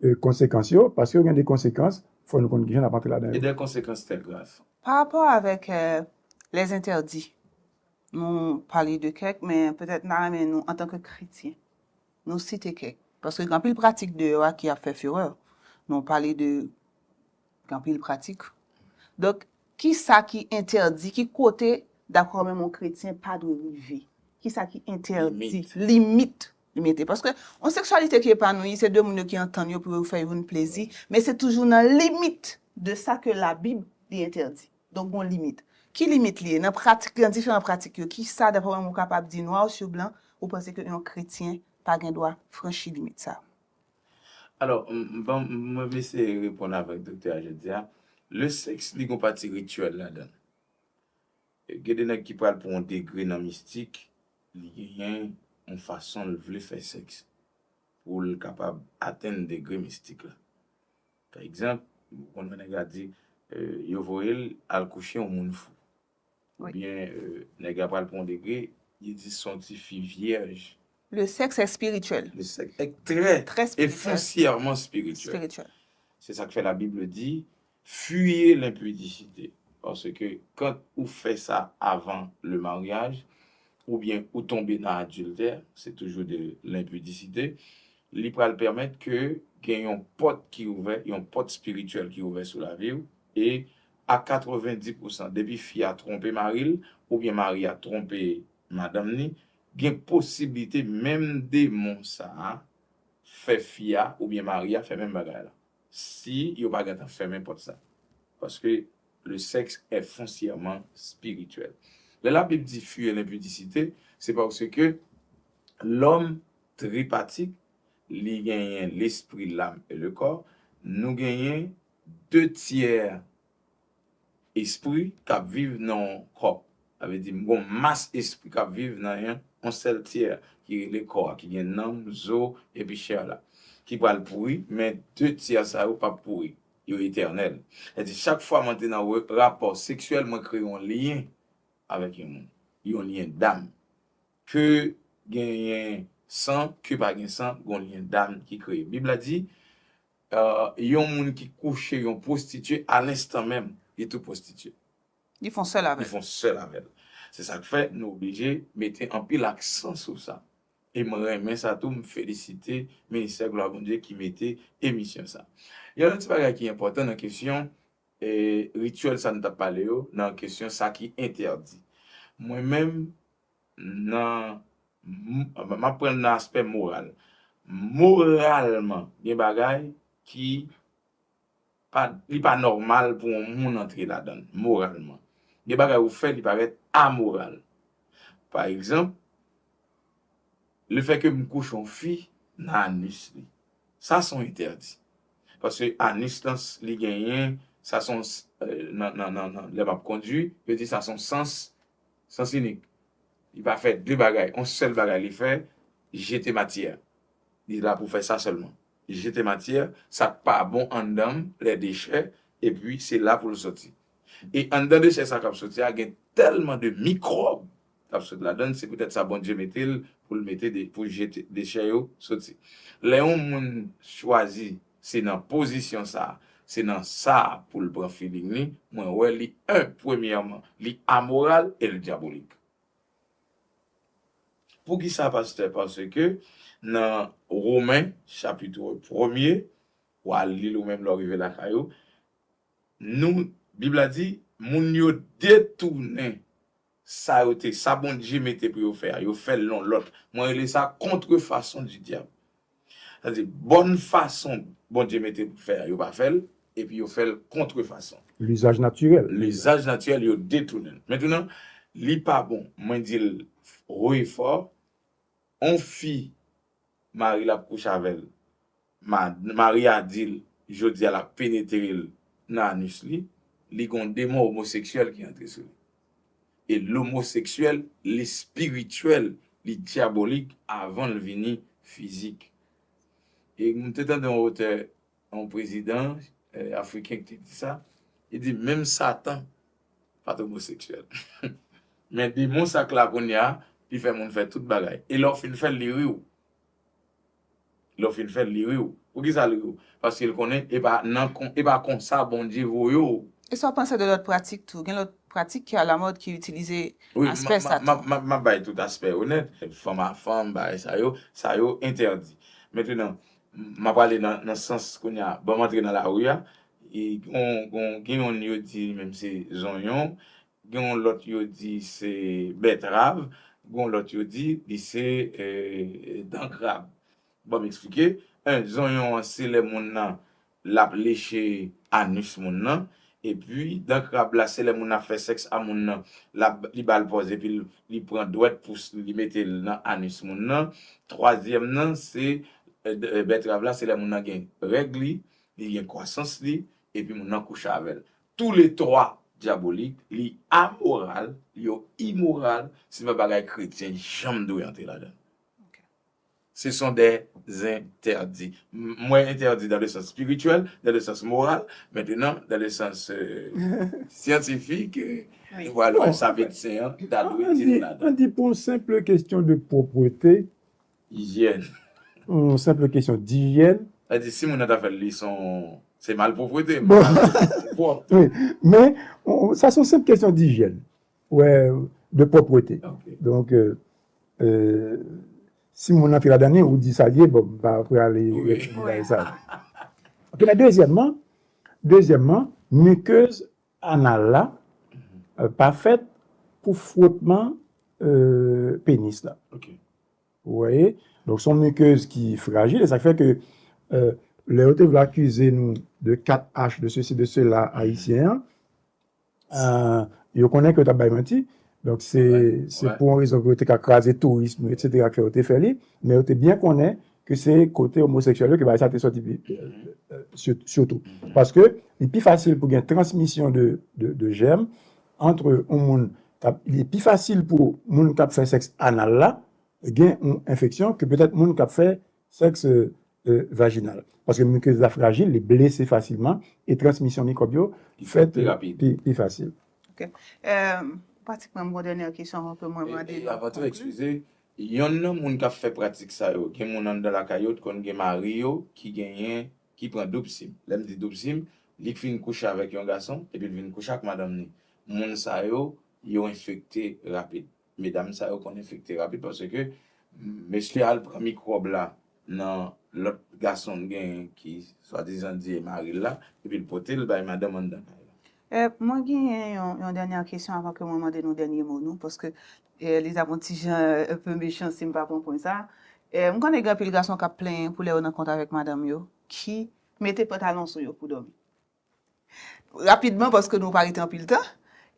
eh, konsekans yo, paske yo gen de konsekans, fò nou konn kijan n ap antre ladan yo. E de konsekans trè grav. Pa rapò avèk, eh, les interdits, nou pale de kèk, men petèt n a renmen nou, antanke kretyen, nou site kèk. Paske gen anpil pratik deyò a ki ap fè furè. Nou pale de gen anpil pratik. Donk, ki sa ki entèdi, ki kote, daprè w menm, yon kretyen pa dwe rive? Ki sa ki entèdi? Limit. Limit li mete. Paske yon seksyalite ki epanouyi, se de moun yo ki antann yo pou yo fè youn plezi, men se toujou nan limit de sa ke Labib li entèdi. Donk, gon limit. Ki limit li ye? Nan pratik, nan diferan pratik yo, ki sa, daprè w menm, ou kapab di nwa sou blan, ou panse ke yon kretyen pa gen dwa franchi limit sa? Alò, m, m, ban m, mwen eseye reponn avèk doktè a jodi a. Le sèks, li gon pati rityèl ladan l. Gen de nèg ki pral pran yon degre nan mistik, li genyen yon fason l vle fè sèks pou l kapab atenn degre mistik la. Pa egzanp, ou konn wè nèg la di, eh, yo voye l al kouche yon moun fou. Ebyen, nèg la pral pran yon degre, li di se yon ti fi vyèj. Le sexe est spirituel. Le sexe est très Très et spirituel. Foncièrement spirituel. Spirituel. C'est ça que fait la Bible dit, fuyez l'impudicité. Parce que quand ou fait ça avant le mariage, ou bien ou tombez dans l'adultère, c'est toujours de l'impudicité, li pral pèmèt ke gen yon pòt ki ouvè, yon pòt spirityèl ki ouvè sou lavi w, e a katrevenndis pousan, depi fi a twonpe mari l, oubyen mari a twonpe madanm ni, gen posiblite menm demon sa a fè fi a oubyen mari a fè menm bagay la. Si yo pa gentan fèmen pòt sa. Paske le sexe est foncièrement spirituel. Lè Labib di fuyez l'impudicité, c'est parce que l'homme tripartite, li genyen lespri, lam e le kò, nou genyen de tyè espri k ap viv nan yon kò. Sa vle di, m gon mas espri k ap viv nan yon, yon sèl tyè, ki rele kò a, ki gen nanm, zo, epi chè la, ki pral pouri, men de tyè sa yo p ap pouri. Yo etènèl. Sa vle di, chak fwa mwen te nan re- rapò seksyèl, mwen kreye yon lyen avèk yon moun. Yon lyen dam. Ke genyen san, ke pa gen san, gon lyen dam ki kreye. Bib la di, euh, yon moun ki kouche yon pwostitye, a lenstan menm, li tou pwostitye. Li fon sèl Li avè l. Fon sèl avè l. Se sa k fè nou oblije mete anpil aksan sou sa. E mwen renmen sa tou, m felisite Ministè Glwa Bondye ki mete emisyon sa. Yon lòt ti bagay ki enpòtan nan kesyon e, rityèl sa n t ap pale yo, nan kesyon sa ki entèdi. Mwen menm, nan, m m ap pran l nan aspè moral. Moralman, gen bagay ki pa, li pa nòmal pou yon moun antre ladan l, moralman. Gen bagay ou fè, li parèt amoral. Pa egzanp, lefètke m kouche yon fi nan anis li, sa se yon entèdi. Paske anis lan, li genyen, sa se yon, nan, nan, nan, nan, lè m ap kondui, yo di sa se yon sans, sans inik. Li pa fè de bagay, yon sèl bagay li fè, jete matyè. Li la pou fè sa sèlman. Jete matyè, sa k pa bon anndan m, lè dechè, epi se la pou l soti. E anndan dechè sa k ap soti a, gen tèlman de mikwòb k ap sot ladan l, se poutèt sa Bondye mete l pou l mete de, pou jete dechè yo soti. Lè yon moun chwazi se nan pozisyon sa, se nan sa pou l pran feeling li, mwen wè li, en, premyèman, li amoral e l dyabolik. Poukisa, pastè? Paske nan Women, chapit premye, w a li l ou menm lè w rive lakay ou, nou, Bib la di, moun yo detounen sa yo te, sa Bondye mete pou yo fè a, yo fè l yon lòt. Mwen rele sa contrefaçon du diable. Sa di, bòn fason Bondye mete pou fè a, yo pa fè l, epi yo fè l contrefaçon. L'usage naturel. L'usage naturel, yo detounen l. Mentnan, li pa bon, mwen di l wo e fò, on fi, mari l ap kouche avè l, ma- mari a di l, jodi a l ap penetre l nan anis li, li gon demon omoseksyèl ki antre sou li. E lomoseksyèl, li espirityèl, li dyabolik avan l vini fizik. E m te tande yon otè, yon prezidan eh, afriken ki te di sa, li di, menm Satan pa t omoseksyèl. Men demon sa k la kounye a, li fè moun fè tout bagay. E lè w fin fè l, li ri w. Lè w fin fè l, li ri w. Poukisa li ri w? Paske l konnen e pa nan kon- e pa konsa Bondye voye w. E sa w panse de lòt pratik tou? Gen lòt pratik ki alamòd ki itilize Wi, aspè m- sa m- tou. m- m ap bay tout aspè yo nèt. Fanm a fanm, bagay sa yo, sa yo entèdi. Mentnan, m ap ale nan, nan sans kounye a. Ban m antre nan lari a. E gon, gon, gen youn yo di li menm se zonyon. Gen yon lòt yo di se bètrav. Gen yon lòt yo di li se eh, dan krab. Ban m eksplike. En, zonyon an se lè moun nan l ap leche anis moun nan. Epi, dan krab la, se lè moun nan ap fè sèks a moun nan, l ap, li ba l pòz epi l- li pran dwèt pou s- li mete l nan anis moun nan. Twazyèm nan, se eh, d- eh, bètrav la, se lè moun nan gen règ li, li gen kwasans li, epi moun nan kouche avè l. Tou le twa dyabolik, li amoral, yo imoral, se pa bagay kretyen janm dwe antre ladan l. Ok. Ce sont des interdits. M- Mwen entèdi dans le sens spirituel, dans le sens moral, maintenant dans le sens euh, scientifique, euh, Wi. Voilà, Non, sa medsen an ta dwe An di di, nou ladan. An di pou yon senpl kesyon de pwopwete, Ijen. Yon senpl kesyon dijyèn. Sa di si moun nan ta fè l li son se malpwopwete. Bon. Pwòp. Wi, men on- sa se yon senpl kesyon dijyèn. Wè, de pwopwete. Ok. Donk, euh, euh, si moun nan te ladan li, ou di sa l ye, bon, m pa prale Wi. reponn bagay sa. Ok, men dezyèmman, dezyèmman, mikez anal la euh, pa fèt pou frotman euh, penis la. Ok. Ou wè? Donk, se yon mikez ki frajil, e sa k fè ke euh, lè yo te vle akize nou de kat H, de ceci, de cela, ayisyen an, euh, yo konnen ke yo t ap bay manti. Donk, se Ouais, se ouais. Pou yon rezon ke yo te ka kraze touris nou, etsetera, ke yo te fè li. Men yo te byen konnen ke se kote omoseksyèl yo ke bagay sa te sòti pi- euh, sir- sitou. Paske li pi fasil pou gen transmisyon de, de, de jèm antre yon moun k ap, li pi fasil pou moun k ap fè sèks anal la gen yon enfeksyon ke petèt moun k ap fè sèks euh, euh, vajinal. Paske mikez la frajil, li blese fasilman e transmisyon mikwòb yo Li fèt pi rapid. Pi, pi fasil. Ok. Euh, pratikman, m gon dènyè kesyon avan ke mwen E- mande e nou avan tou, konkli. Eskize, yonn nan moun k ap fè pratik sa yo, gen moun anndan lakay yo, t konn gen mari yo ki genyen, ki pran doub sim. Lè m di doub sim, li k fin kouche avèk yon gason, epi l vin kouche ak madanm ni. Moun sa yo, yo enfekte rapid. Medam sa yo konn enfekte rapid paske mesye al pran mikwòb la nan lòt gason l genyen ki swadizan di e mari l la, epi l pote l bay madanm anndan kay la. Eh, mwen genyen yon, yon dènyè kesyon avan ke mwen mande nou dènye mo nou, paske eh, li t ap yon ti jan eh, un peu mechan si m pa pran pwen sa. Eh, m konnen gen anpil gason k ap plenyen pou lè yo nan kont avèk madanm yo, ki mete pantalon sou yo pou dòmi. Rapidman, paske nou pa rete anpil tan.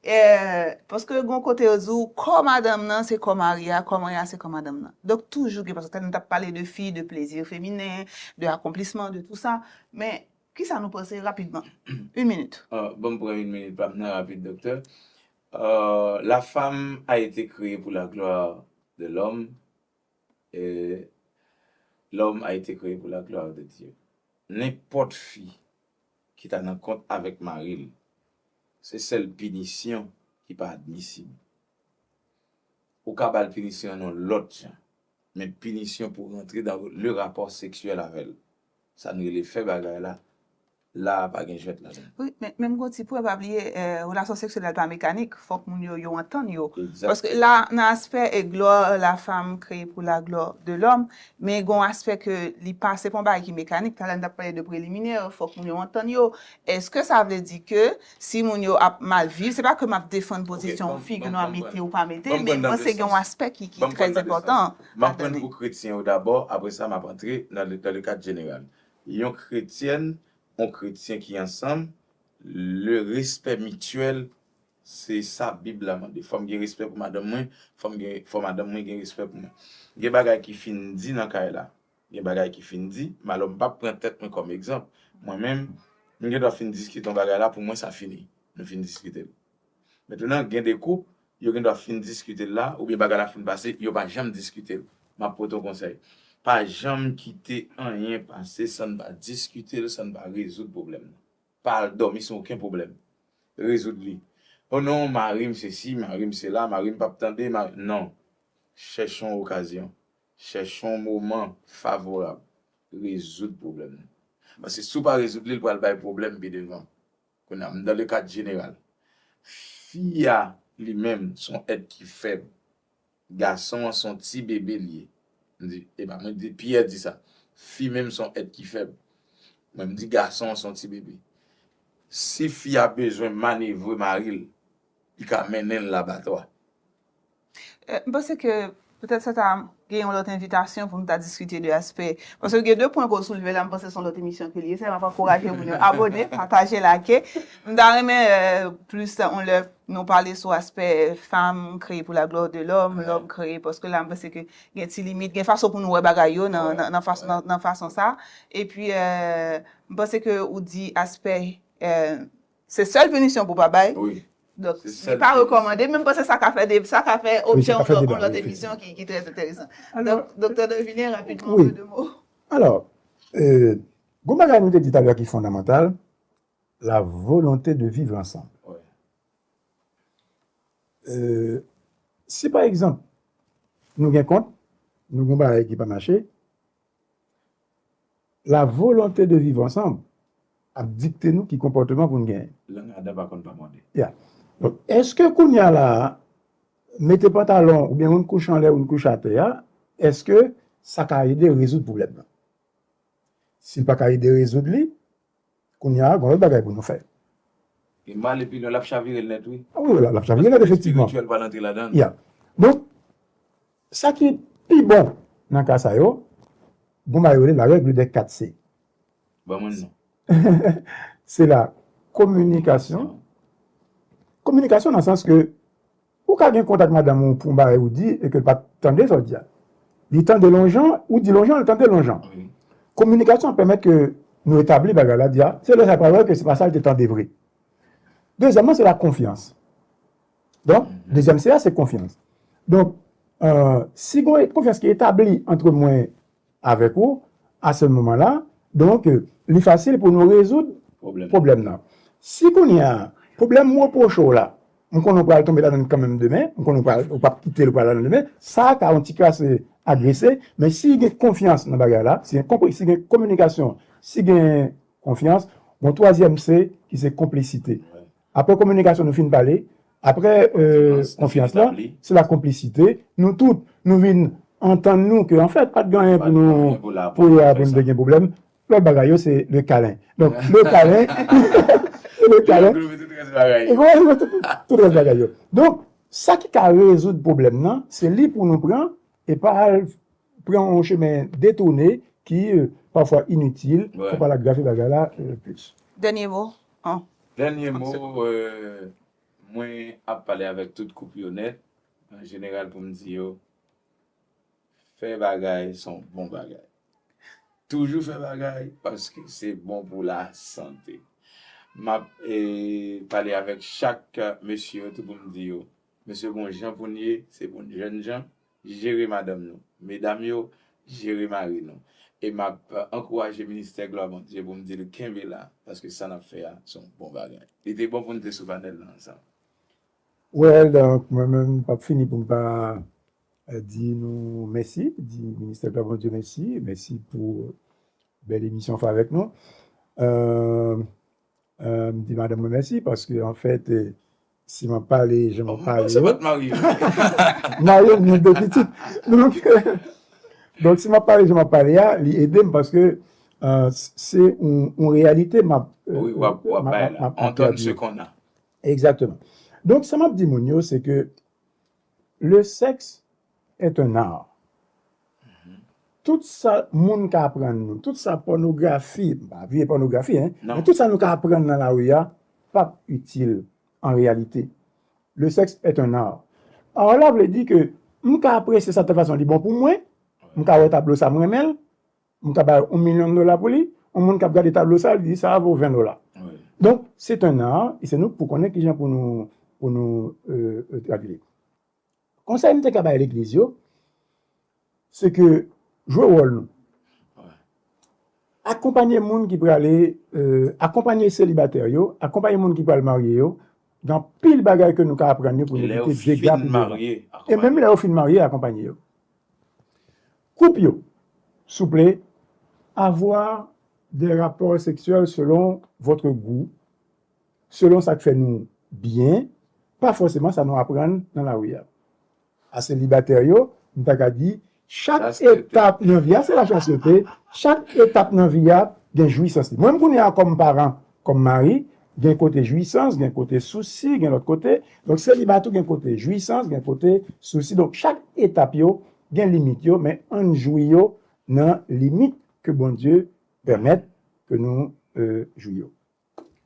Eh, paske gon kote yo di w, kò madanm nan se kò mari a, kò mari a se kò madanm nan. Donk toujou gen, paske talè nou t ap pale de fi, de plezi feminen, de akonplisman, de tou sa. Men, kisa nou panse rapidman? Une minute. Ah, bon, m pran une minute pa m nan rapid, doktè. Euh, la femme a été créée pour la gloire de l'homme et l'homme a été créé pour la gloire de Dieu. Nenpòt fi ki ta nan kont avèk mari l, se sèl pinisyon ki pa admisib. Ou ka ba l pinisyon an yon lòt jan, men pinisyon pou rantre dans le rapport sexuel avè l, sa n rele fè bagay la, la a pa gen jwèt ladan. Wi, men men m gon ti pwen, pa bliye, eh, relasyon seksyèl la pa mekanik, fòk moun yo yo antann yo. Paske Egzakteman. La, nan aspè e gloire la femme créée pour la gloire de l'homme, men gon aspè ke li pa, se pa yon bagay ki mekanik, talè n t ap pale de preliminè, fòk moun yo antann yo. Èske sa vle di ke si moun yo ap mal viv, se pa ke m ap defann Ok, pozisyon ban m fi ke ban m nou a ban m mete pran ou pa mete, ban m men pran nan mwen de se gen yon sans. Aspè ki ki Ban m trè pran nan de sans. enpòtan M ap pran ladan. Pou kretyen yo dabò, apre sa m ap antre nan le, dans le cadre général. Yon kretyen, yon kretyen ki ansanm, le respè mityèl, se sa Bib la mande. Fò m gen respè pou madanm mwen, fò m gen, fò madanm mwen gen respè pou mwen. Gen bagay ki fin di nan kay la, gen bagay ki fin di, m alò m p ap pran tèt mwen kòm egzanp. Mwen menm, m gen dwa fin diskite yon bagay la, pou mwen sa fini. Nou fin diskite l. Mentnan, gen de koup, yo gen dwa fin diskite l la, oubyen bagay la fin pase, yo pa janm diskite l. M ap pote yon konsèy. Pa janm kite anyen pase san n pa diskite l, san n pa rezoud pwoblèm nan. Pa al dòmi san okenn pwoblèm. Rezoud li. O non, mari m sesi, mari m sela, mari m p ap tande, mari, non. Chèche yon okazyon. Chèche yon moman favorab. Rezoud pwoblèm nan. Paske si w pa rezoud li, l pral bay pwoblèm pi devan. Kounye a, m dans le cadre général. Fi a, li menm, se yon èt ki fèb. Gason an se yon ti bebe l ye. M di, e pa mwen di, Pyè di sa. Fi menm se yon èt ki fèb. Mwen, m di, gason an se yon ti bebe. Si fi a bezwen manevre mari l, li ka mennen l labatwa. Eh, m panse ke petèt sa ta gen yon lòt envitasyon pou nou ta diskite de aspè. Paske gen de pwen ke w soulve la, m panse se yon lòt emisyon ke l ye. Sèlman m ap ankouraje moun yo abòne, pataje, like. M ta renmen eh, plis yon lè nou pale sou aspè femme créée pour la gloire de l'homme, l'homme créé, paske la m panse ke gen ti limit, gen fason pou nou wè bagay yo nan, nan, nan, fason, nan, nan fason sa. Epi, eh, m panse ke ou di aspè eh, se sèl pinisyon pou pa bay. Wi. Donk, li pa rekòmande, men m panse sa ka fè de, sa ka fè objè yon lòt emisyon ki, ki trè enteresan. Donk, Doktè Devilliers, rapidman, en deux mots. Alò, gon bagay nou te di talè ki fondamantal, la volonté de vivre ensemble. Si pa egzanp, nou gen kont, nou gon bagay ki pa mache, la volonté de vivre ensemble ap dikte nou ki konpòtman pou n genyen. Lang Adan pa konn pa mòde. Ya. Donk, èske kounye a la a, mete pantalon oubyen youn kouche anlè, youn kouche atè a, èske sa ka ede rezoud pwoblèm nan? Si l pa ka ede rezoud li, kounye a, gon lòt bagay pou nou fè. E mal epi non, l ap chavire l nèt, wi. A wi, l ap chavire l nèt, efektivman. Espirityèl pral antre ladan l. Ya. Donk, sa ki pi bon nan ka sa yo, gon bagay yo rele la règle des quatre C. Ban mwen non. Se la communication. Kominikasyon nan sans ke ou ka gen kontak madanm ou pou yon bagay ou di e ke l pa tande sa w di a. Li tande l yon jan, ou di l yon jan, li tande l yon jan. Kominikasyon an pèmèt ke nou etabli bagay la, di a, se lè sa pral wè ke se pa sa l te tande vre. Dezyèmman, se la konfyans. Donk, dezyèm C a, se konfyans. Donk, si gon konfyans ki etabli ant mwen avèk ou, a se moman la, donk, li fasil pou nou rezoud pwoblèm nan. Si kounye a, pwoblèm m repwoche w la, m konnen w pral tonbe ladan l kanmenm demen, m konnen w pral, ou p ap kite l, ou pral ladan l demen, sa ka yon ti kras agrese, men si gen konfyans nan bagay la, si gen konpre, si gen kominikasyon, si gen konfyans, gon twazyèm C ki se konplisite. Apre kominikasyon nou fin pale, apre konfyans lan, se la konplisite. Nou tout, nou vin antann nou ke anfèt, pa t gen anyen pou nou, pou nou te gen pwoblèm. Lòt bagay yo, se le kalen. Donk, le kalen, le kalen. Tout rès bagay yo. Donk, sa ki ka rezoud pwoblèm nan, se li pou nou pran, e pa al pran yon chemen detounen ki pafwa initil, pou pa al agrave bagay la plis. Dènye mo. Dènye mo, mwen ap pale avèk tout koup yo nèt, an jeneral, pou m di yo, fè bagay se yon bon bagay. Toujou fè bagay paske se bon pou lasante. M ap pale avèk chak mesye yo tou pou m di yo, mesye, gon jan pou n ye, se pou n jèn jan, jere madanm nou. Medam yo, jere mari nou. E m ap ankouraje ministè Glwa Bondye pou m di l kenbe la, paske sa n ap fè a se yon bon bagay. Li te bon pou n te sou panèl la ansanm. Well, donk, mwen menm, m p ap fini pou m pa di nou mèsi, di ministè Glwa Bondye mèsi, mèsi pou bèl emisyon fè avèk nou. M di madanm mwen mèsi paske, anfèt, si m ap pale jan m ap pale yo, m marye, m gen de pitit. Donk, donk, si m ap pale jan m ap pale a, li ede m paske se yon reyalite m ap entèvyouwe. Egzakteman. Donk, sa m ap di moun yo, se ke le sexe est un art. Tout sa moun ka aprann nou, tout sa pònografi, m pa vye pònografi, en, men tout sa nou ka aprann nan lari a, p ap itil an reyalite. Le sexe est un art. Art la vle di ke m ka apresye sa tèl fason li bon pou mwen, m ka wè tablo sa m renmen l, m ka bay yon milyon dola pou li, yon moun k ap gade tablo sa, li di sa a vo ven dola. Donk, se un art, e se nou k pou konnen kijan pou nou, pou nou tradui li. Konsèy m te ka bay legliz yo, se ke jwe wòl nou. Akonpanye moun ki prale, akonpanye selibatè yo, akonpanye moun ki pral marye yo, gen anpil bagay ke nou ka aprann yo pou nou evite dega pou devan. E menm lè yo fin marye, akonpanye yo. Koup yo, souple, avoir des rapports sexuels selon votre goût, selon sa k fè nou byen, pa fòseman sa nou aprann nan lari a. A selibatè yo, m ta ka di, chak etap nan vi a, se la chasteté, chak etap nan vi a gen jwisans li. Mwen menm kounye a kòm paran, kòm mari, gen kote jwisans, gen kote sousi, gen lòt kote. Donk, seliba tou gen kote jwisans, gen kote sousi. Donk, chak etap yo gen limit yo, men ann jwi yo nan limit ke Bondye pèmèt ke nou jwi yo.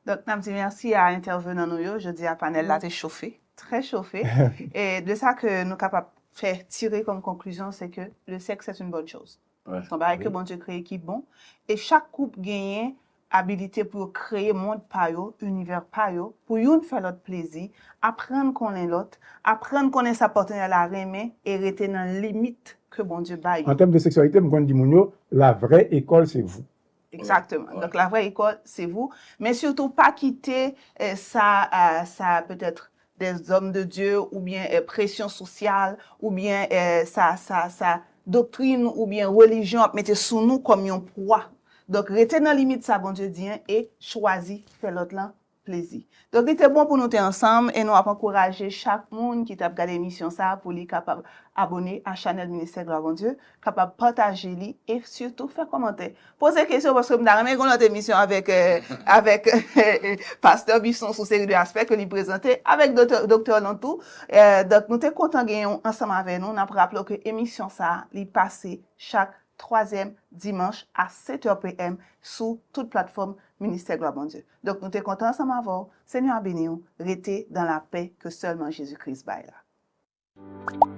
Donk, n ap di mèsi a entèvenan nou yo. Jodi a, panèl la te chofe, trè chofe. E de sa ke nou kapab fè tire kòm konklizyon, se ke le sexe est une bonne chose. Se yon bagay ke Bondye kreye ki bon. E chak koup genyen abilité pou yo kreye mond pa yo, inivè pa yo, pou youn fè lòt plezi, aprann konnen lòt, aprann konnen sa patnè la renmen e rete nan limit ke Bondye bay yo. An tèm de seksyalite, m konn di moun yo, la vraie école, c'est vous. Exactement. Donc, la vraie école, c'est vous. Men sitou, pa kite eh, sa, eh, sa peut-être des hommes de Dieu oubyen eh, presyon sosyal oubyen eh, sa, sa, sa doktrin oubyen relijyon ap mete sou nou kòm yon pwa. Donk, rete nan limit sa Bondye di an e chwazi fè lòt lan plezi. Donk, li te bon pou nou te ansanm e nou ap ankouraje chak moun ki t ap gade emisyon sa a pou li kapab abone a chanèl Ministè Glwa Bondye, kapab pataje li e sitou fè kòmantè. Poze kesyon paske m ta renmen gen yon lòt emisyon avèk eh, avèk eh, pastè Bison sou seri de aspè ke li prezante avèk doktè, doktè Lantou. Eh, donk, nou te kontan gen yon ansanm avè nou. N ap raple ke emisyon sa a, li pase chak twazyèm dimanch a sèt è p m sou tout platfòm Ministè Glwa Bondye. Donk, nou te kontan ansanm avè w. Senyè a beni w. Rete dans la paix que seulement Jésus-Christ bay la.